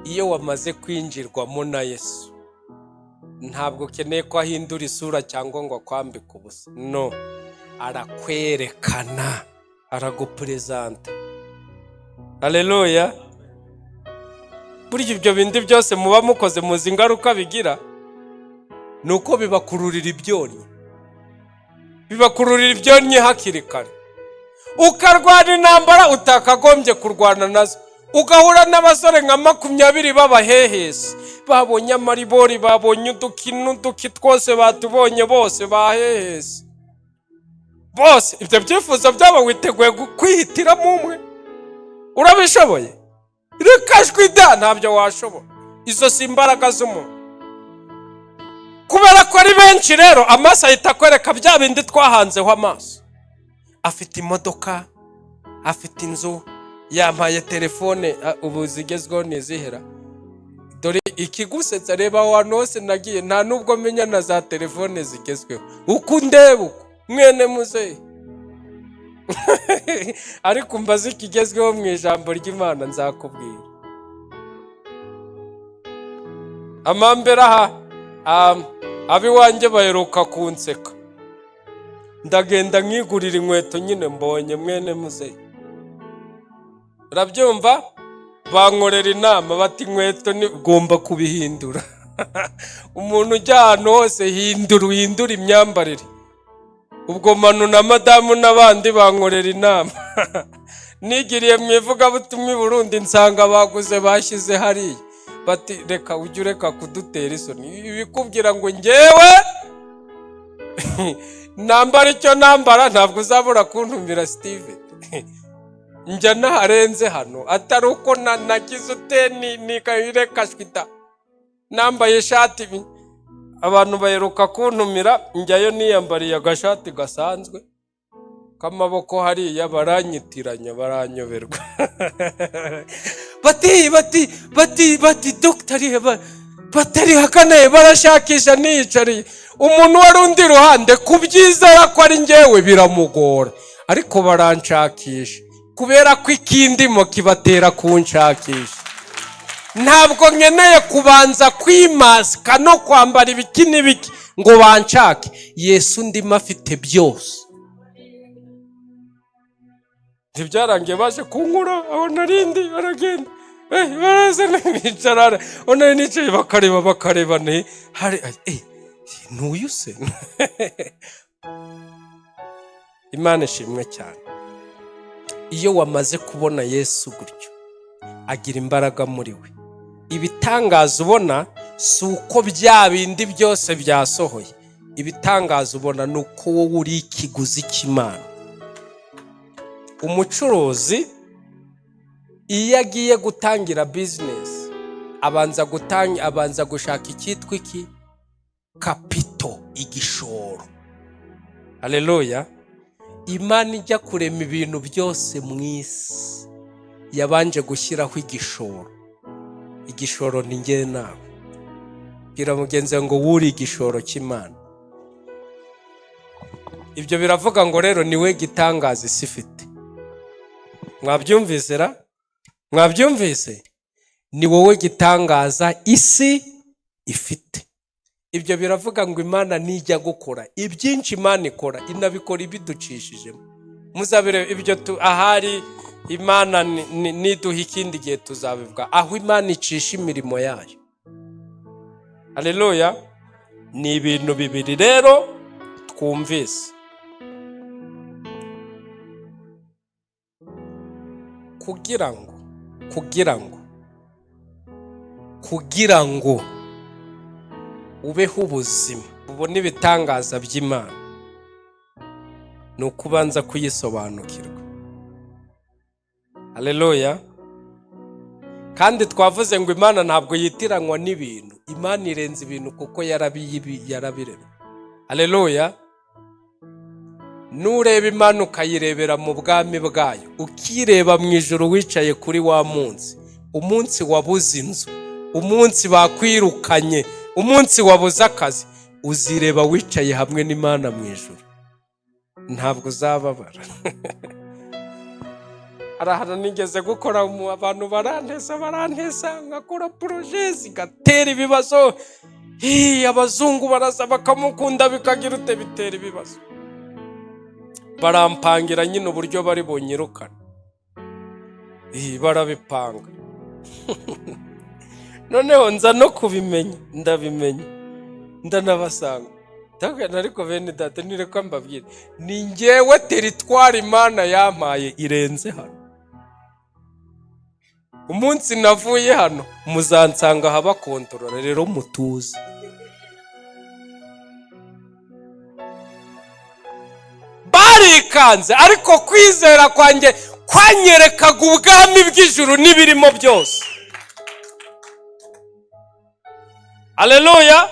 iyo wamaze kwinjirwamo na Yesu ntabwo ukeneye ko ahindura isura cyangwa ngo akwambike ubusa. No, arakwerekana, araguperezanta. Aleluya! Burya ibyo bindi byose muba mukoze muzi ingaruka bigira, ni uko bibakururira ibyonnyi, bibakururira ibyonnyi hakiri kare. Ukarwana intambara utakagombye kurwana nazo, ugahura n'abasore nka 20 b'abahehesi, babonye amaribori, babonye uduki n'uduki twose, batubonye bose, bahehesi bose. Ibyo byifuzo byabo witeguye kwihitiramo umwe? Urabishoboye? Reka jwi da, ntabyo washobora. Izo si imbaraga z'umuntu. Kubera ko ari benshi rero, amaso ahita akwereka bya bindi twahanzeho amaso. Afite imodoka, afite inzu, yampaye telefone, ubu zigezweho ntizihera. Dore ikigusetsa, reba aho hantu hose nagiye nta nubwo menya na za telefone zigezweho. Uko undeba uko mwene muzehe, ariko mbaze ikigezweho mu ijambo ry'Imana nzakubwira. Amambere aha, ab'iwanjye baheruka kunseka, ndagenda nkigurira inkweto nyine mbonye mwene muzehe. Urabyumva? Bankorera inama bati inkweto ni ugomba kubihindura. Umuntu ujya ahantu hose hindura, uhindura imyambarire. Ubwo Manu na madamu n'abandi bankorera inama. Nigiriye mu ivugabutumwa i Burundi nsanga baguze bashyize hariya, bati reka ujye ureka kudutera isoni. Ibikubwira ngo ngewe nambara icyo nambara, ntabwo uzabura kuntumira Steven. Njya naharenze hano atari uko nagize ute ni shwita nambaye ishati. Abantu baheruka kuntumira njyayo niyambariye agashati gasanzwe k'amaboko hariya, baranyitiranya baranyoberwa. Bati bati bati bati dogiteri batari hakane, barashakisha niyicariye. Umuntu wari undi iruhande kubyizera ko ari njyewe biramugora, ariko baranshakisha kubera ko ikindimo kibatera kunshakisha. Ntabwo nkeneye kubanza kwimasika no kwambara ibiki n'ibiki ngo banshake. Yesu ndimo afite byose. Ntibyarangiye, baje kunkura aho narindi, baragenda, baraza bicara aho nari nicaye, bakareba, bakareba, ni hari ntuyu se? Imana ishimwe cyane. Iyo wamaze kubona Yesu gutyo, agira imbaraga muri we. Ibitangaza ubona si uko bya bindi byose byasohoye. Ibitangaza ubona ni uko wowe uri ikiguzi cy'Imana. Umucuruzi iyo agiye gutangira bizinesi, abanza gushaka icyitwa iki? Capital, igishoro. Haleluya! Imana ijya kurema ibintu byose mu isi, yabanje gushyiraho igishoro. Igishoro ni njye nawe. Bwira mugenzi wawe ngo wuri igishoro cy'Imana. Ibyo biravuga ngo rero niwe gitangaza isi ifite. Mwabyumvise ra? Mwabyumvise? Ni wowe gitangaza isi ifite. Ibyo biravuga ngo Imana nijya gukora ibyinshi, Imana ikora, inabikora ibiducishijemo. Muzabire ibyo ahari Imana niduha ikindi gihe tuzabivuga, aho Imana icisha imirimo yayo. Haleluya! Ni ibintu bibiri rero twumvise. Kugira ngo ubeho ubuzima ubone ibitangaza by'Imana, ni uko ubanza kuyisobanukirwa. Haleluya! Kandi twavuze ngo Imana ntabwo yitiranwa n'ibintu. Imana irenze ibintu kuko yarabiremye. Haleluya! Nureba Imana ukayirebera mu bwami bwayo, ukireba mu ijuru wicaye kuri wa munsi, umunsi wabuze inzu, umunsi bakwirukanye, umunsi wabuze akazi, uzireba wicaye hamwe n'Imana mu ijuru, ntabwo uzababara. Hari ahantu nigeze gukora, abantu barantesa, barantesa, nkakora projet zigatera ibibazo. Abazungu baraza bakamukunda, bikagira ute, bitera ibibazo. Barampangira nyine uburyo bari bunyirukane. Barabipanga, noneho nza no kubimenya, ndabimenya, ndanabasanga. Ndabwira, ariko bene data, nireka mbabwire, ni ngewe territoire Imana yampaye irenze hano. Umunsi navuye hano muzansanga ahabakontorora. Rero mutuze. Barikanze, ariko kwizera kwanjye kwanyerekaga ubwami bw'ijuru n'ibirimo byose. Aleluya!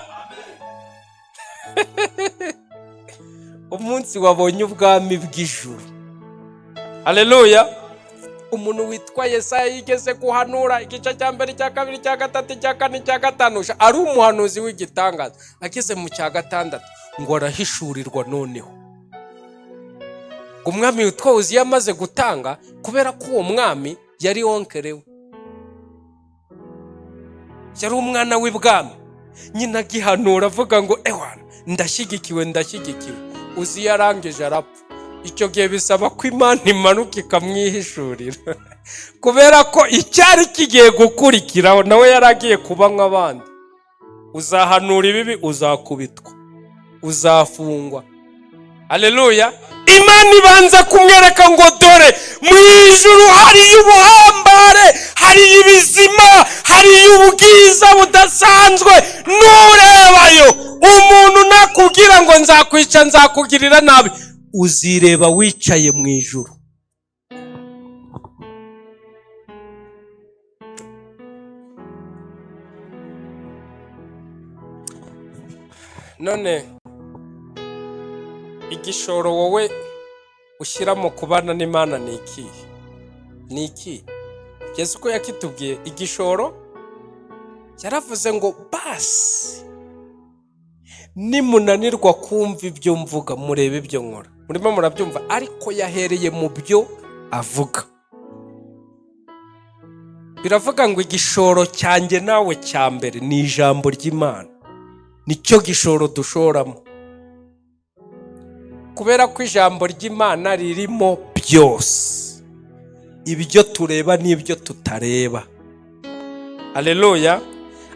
Umunsi wabonye ubwami bw'ijuru, aleluya! Umuntu witwa Yesaya yigeze guhanura igice cya mbere, cya kabiri, cya gatatu, cya kane, cya gatanu, ari umuhanuzi w'igitangaza. Ageze mu cya gatandatu ngo arahishurirwa. Noneho umwami witwa Uziya amaze gutanga, kubera ko uwo mwami yari oncle we, yari umwana w'ibwami nyina, agihanura avuga ngo ewana, ndashyigikiwe, ndashyigikiwe. Uziya arangije arapfa. Icyo gihe bisaba ko Imana imanuka ikamwihishurira, kubera ko icyari kigiye gukurikiraho nawe yari agiye kuba nk'abandi. Uzahanura ibibi, uzakubitwa, uzafungwa. Aleluya! Imana ibanza kumwereka ngo dore mu ijuru hariyo ubuhambare, hariyo ibizima, hariyo ubwiza budasanzwe. Nurebayo, umuntu nakubwira ngo nzakwica, nzakugirira nabi, uzireba wicaye mu ijuru. None igishoro wowe ushyira mu kubana n'Imana ni ikihe? Ni ikihe? Yesu uko yakitubwiye igishoro, yaravuze ngo basi nimunanirwa kumva ibyo mvuga, murebe ibyo nkora. Murimo murabyumva? Ariko yahereye mu byo avuga. Biravuga ngo igishoro cyanjye nawe cya mbere ni ijambo ry'Imana, nicyo gishoro dushoramo, kubera ko ijambo ry'Imana ririmo byose, ibyo tureba n'ibyo tutareba. Aleluya!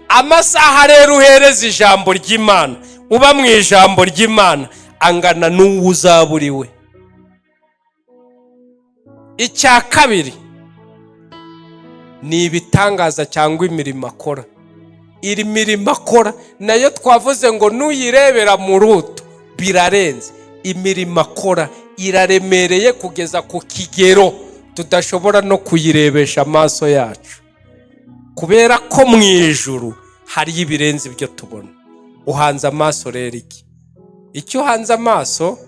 Amasaha rero uhereza ijambo ry'Imana, uba mu ijambo ry'Imana, angana n'uwo uzaba uri we. Icya kabiri ni ibitangaza cyangwa imirimo akora. Iri mirimo akora nayo twavuze ngo nuyirebera mu ruto birarenze. Imirimo akora iraremereye kugeza ku kigero tudashobora no kuyirebesha amaso yacu, kubera ko mu ijuru hariyo ibirenze ibyo tubona. Uhanze amaso rero iki? Icyo uhanze amaso,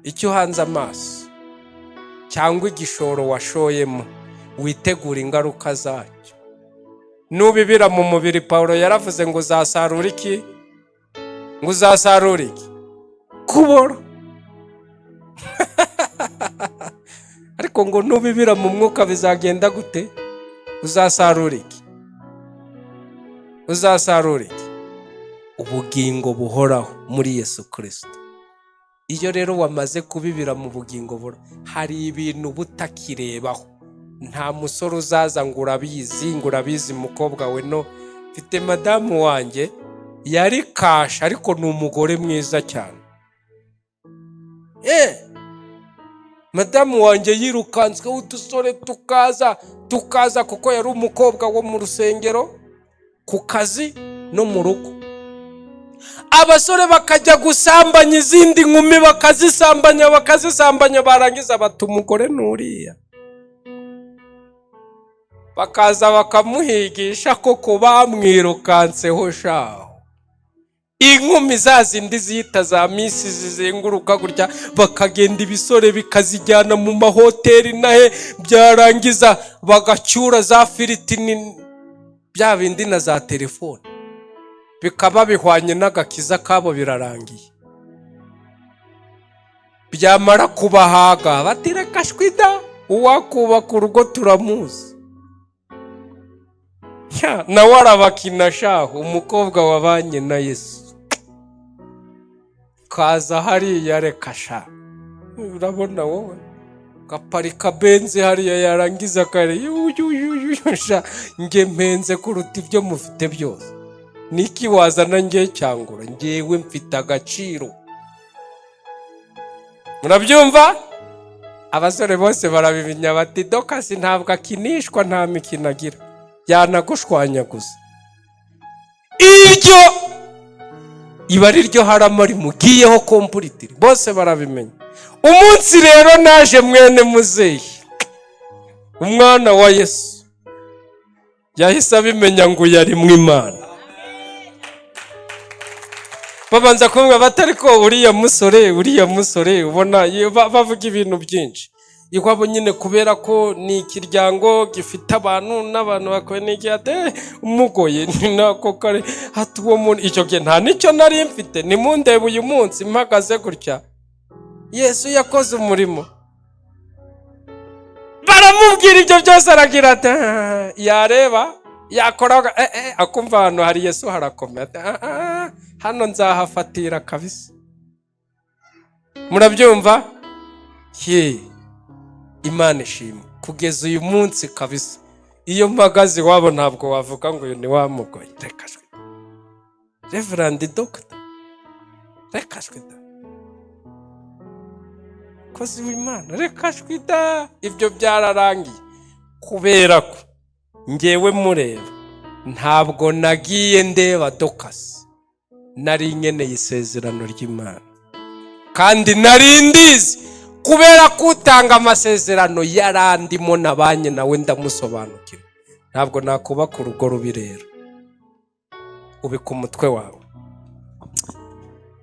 icyo uhanze amaso cyangwa igishoro washoyemo, witegura ingaruka zacyo. Nubibira mu mubiri, Pawulo yaravuze ngo uzasarura iki? Ngo uzasarura iki? Kubora. Ariko ngo nubibira mu mwuka bizagenda gute? Uzasarura iki? Uzasarura iki? Ubugingo buhoraho muri Yesu Kirisito. Iyo rero wamaze kubibira mu bugingo buhoraho, hari ibintu butakirebaho. Nta musore uzaza ngo urabizi, ngo urabizi mukobwa we. No mfite madamu wanjye yari kasha, ariko ni umugore mwiza cyane. Madamu wanjye yirukansweho udusore tukaza tukaza, kuko yari umukobwa wo mu rusengero, ku kazi no mu rugo. Abasore bakajya gusambanya izindi nkumi, bakazisambanya, bakazisambanya, barangiza bata umugore n'uriya, bakaza bakamuhigisha koko bamwirukanseho shaho. Inkumi za zindi ziyita za misi zizenguruka gutya, bakagenda ibisore bikazijyana mu mahoteli nahe, byarangiza bagacyura za firiti bya bindi na za telefone, bikaba bihwanye n'agakiza kabo, birarangiye. Byamara kubahaga bati reka shwida, uwakubaka urugo turamuzi. Nawe arabakina shaho. Umukobwa wabanye na Yesu kaza hariya, reka sha, urabona wowe gaparika benzi hariya, yarangiza kare sha, nge mpenze kuruta ibyo mufite byose. Niki wazana nge cyangura? Ngewe mfite agaciro. Murabyumva? Abasore bose barabimenya bati Dokasi ntabwo akinishwa, nta mikino agira, yanagushwanyaguza. Iryo iba ari ryo harama rimugiyeho completely, bose barabimenya. Umunsi rero naje mwene muzehe, umwana wa Yesu, yahise abimenya ngo yari mu Imana. Babanza kumwe batari ko uriya musore, uriya musore ubona bavuga ibintu byinshi iwabo nyine, kubera ko ni ikiryango gifite abantu n'abantu bakora n'iki, ati umugoye ni nako kare hati uwo muntu. Icyo gihe nta nicyo nari mfite, nimundebe uyu munsi mpagaze gutya. Yesu yakoze umurimo. Baramubwira ibyo byose, aragira ati yareba yakora akumva ahantu hari Yesu harakomeye, ati hano nzahafatira kabisa. Murabyumva? Ye, Imana ishimwe kugeza uyu munsi kabisa, iyo mpagaze iwabo ntabwo wavuga ngo uyu ni wa mugoye. Reka shwe, Reverend Doctor, reka shwe da, kozi w'Imana, reka shwe da, ibyo byararangiye. Kubera ko ngewe mureba ntabwo nagiye ndeba Dokasi, nari nkeneye isezerano ry'Imana, kandi nari ndizi kubera ko utanga amasezerano yarandimo, nabanye nawe ndamusobanukirwa. Ntabwo nakubaka urugo rubi. Rero ubika umutwe wawe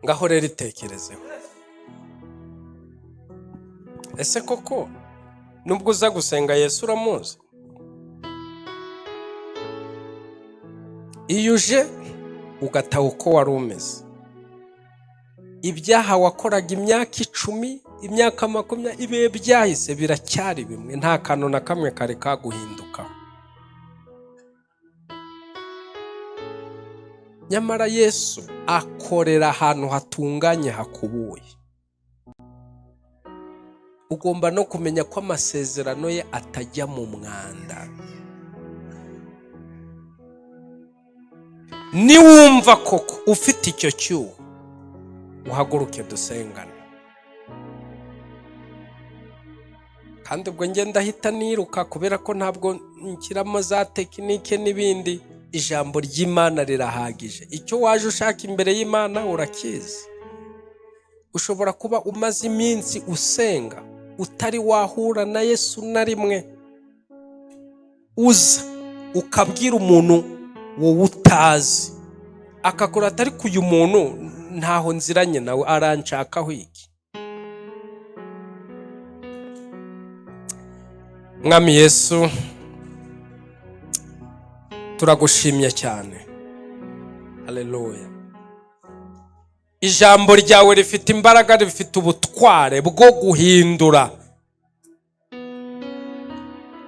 ngaho rero itekerezeho. Ese koko nubwo uza gusenga, Yesu uramuzi? Iyo uje ugataha uko wari umeze, ibyaha wakoraga imyaka 10, Imyaka 20, ibihe byahise biracyari bimwe, nta kantu na kamwe kari kaguhindukaho. Nyamara Yesu akorera ahantu hatunganye hakubuye. Ugomba no kumenya ko amasezerano ye atajya mu mwanda. Niwumva koko ufite icyo cyuho, uhaguruke dusengane. Kandi ubwo njye ndahita niruka, kubera ko ntabwo nshyiramo za tekinike n'ibindi. Ijambo ry'Imana rirahagije. Icyo waje ushaka imbere y'Imana urakizi. Ushobora kuba umaze iminsi usenga utari wahura na Yesu na rimwe, uza ukabwira umuntu wowe utazi, akakora atari ku uyu muntu ntaho nziranye nawe, aranshakaho iki? Mwami Yesu, turagushimye cyane. Haleluya. Ijambo ryawe rifite imbaraga, rifite ubutware bwo guhindura.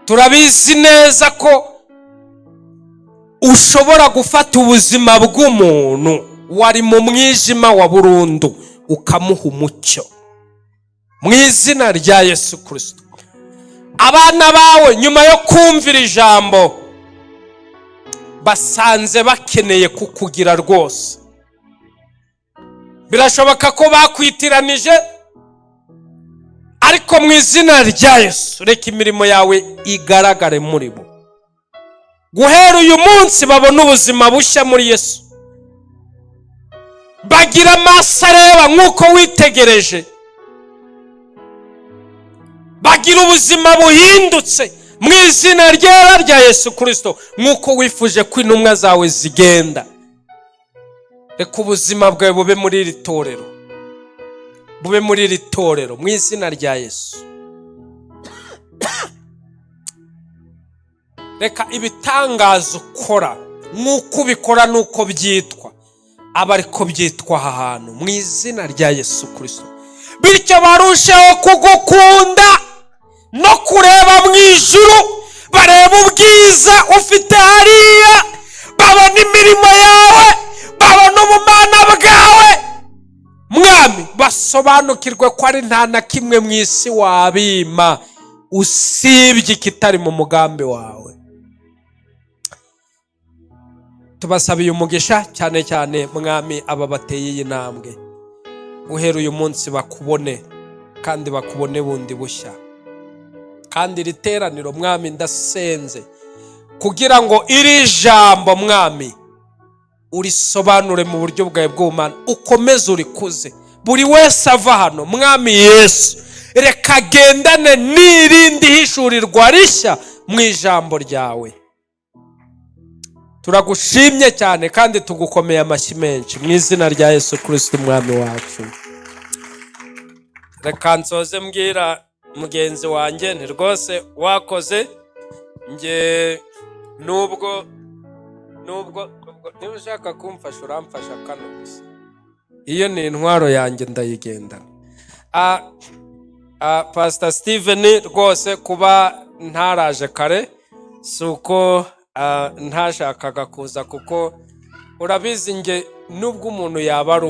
Turabizi neza ko ushobora gufata ubuzima bw'umuntu wari mu mwijima wa burundu ukamuha umucyo. Mu izina rya Yesu Kristo, abana bawe nyuma yo kumvira ijambo basanze bakeneye kukugira rwose. Birashoboka ko bakwitiranije, ariko mu izina rya Yesu reka imirimo yawe igaragare muri bo. Guhera uyu munsi babone ubuzima bushya muri Yesu, bagira amaso areba nk'uko witegereje, bagira ubuzima buhindutse mu izina ryera rya Yesu Kristo, nk'uko wifuje ko intumwa zawe zigenda. Reka ubuzima bwawe bube muri iri torero, bube muri iri torero mu izina rya Yesu. Reka ibitangaza ukora nk'uko ubikora n'uko byitwa, aba ariko byitwa aha hantu mu izina rya Yesu Kristo, bityo barusheho kugukunda no kureba mu ijuru, bareba ubwiza ufite hariya, babona imirimo yawe, babona ubumana bwawe. Mwami, basobanukirwe ko ari nta na kimwe mu isi wabima usibye ikitari mu mugambi wawe. Tubasabiye umugisha cyane cyane Mwami aba bateye iyi ntambwe, guhera uyu munsi bakubone kandi bakubone bundi bushya. Kandi iri teraniro Mwami ndasenze kugira ngo iri jambo Mwami urisobanure mu buryo bwawe bw'ubumana, ukomeze urikuze, buri wese ava hano Mwami Yesu reka agendane n'irindi hishurirwa rishya mu ijambo ryawe. Turagushimye cyane kandi tugukomeye amashyi menshi mu izina rya Yesu Kristo Umwami wacu. Reka nsoze mbwira mugenzi wanjye nti rwose wakoze, nge nubwo niba ushaka kumfasha uramfasha kano gusa, iyo ni intwaro yanjye ndayigendana. Pastor Steven, rwose kuba ntaraje kare si uko ntashakaga kuza, kuko urabizi nge nubwo umuntu yaba ari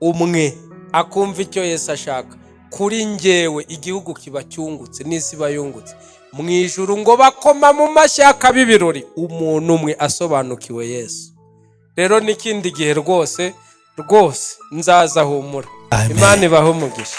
umwe akumva icyo Yesu ashaka, kuri ngewe igihugu kiba cyungutse n'isi iba yungutse. Mu ijuru ngo bakoma mu mashyaka b'ibirori, umuntu umwe asobanukiwe Yesu. Rero n'ikindi gihe rwose rwose nzaza humura. Imana ibahe umugisha.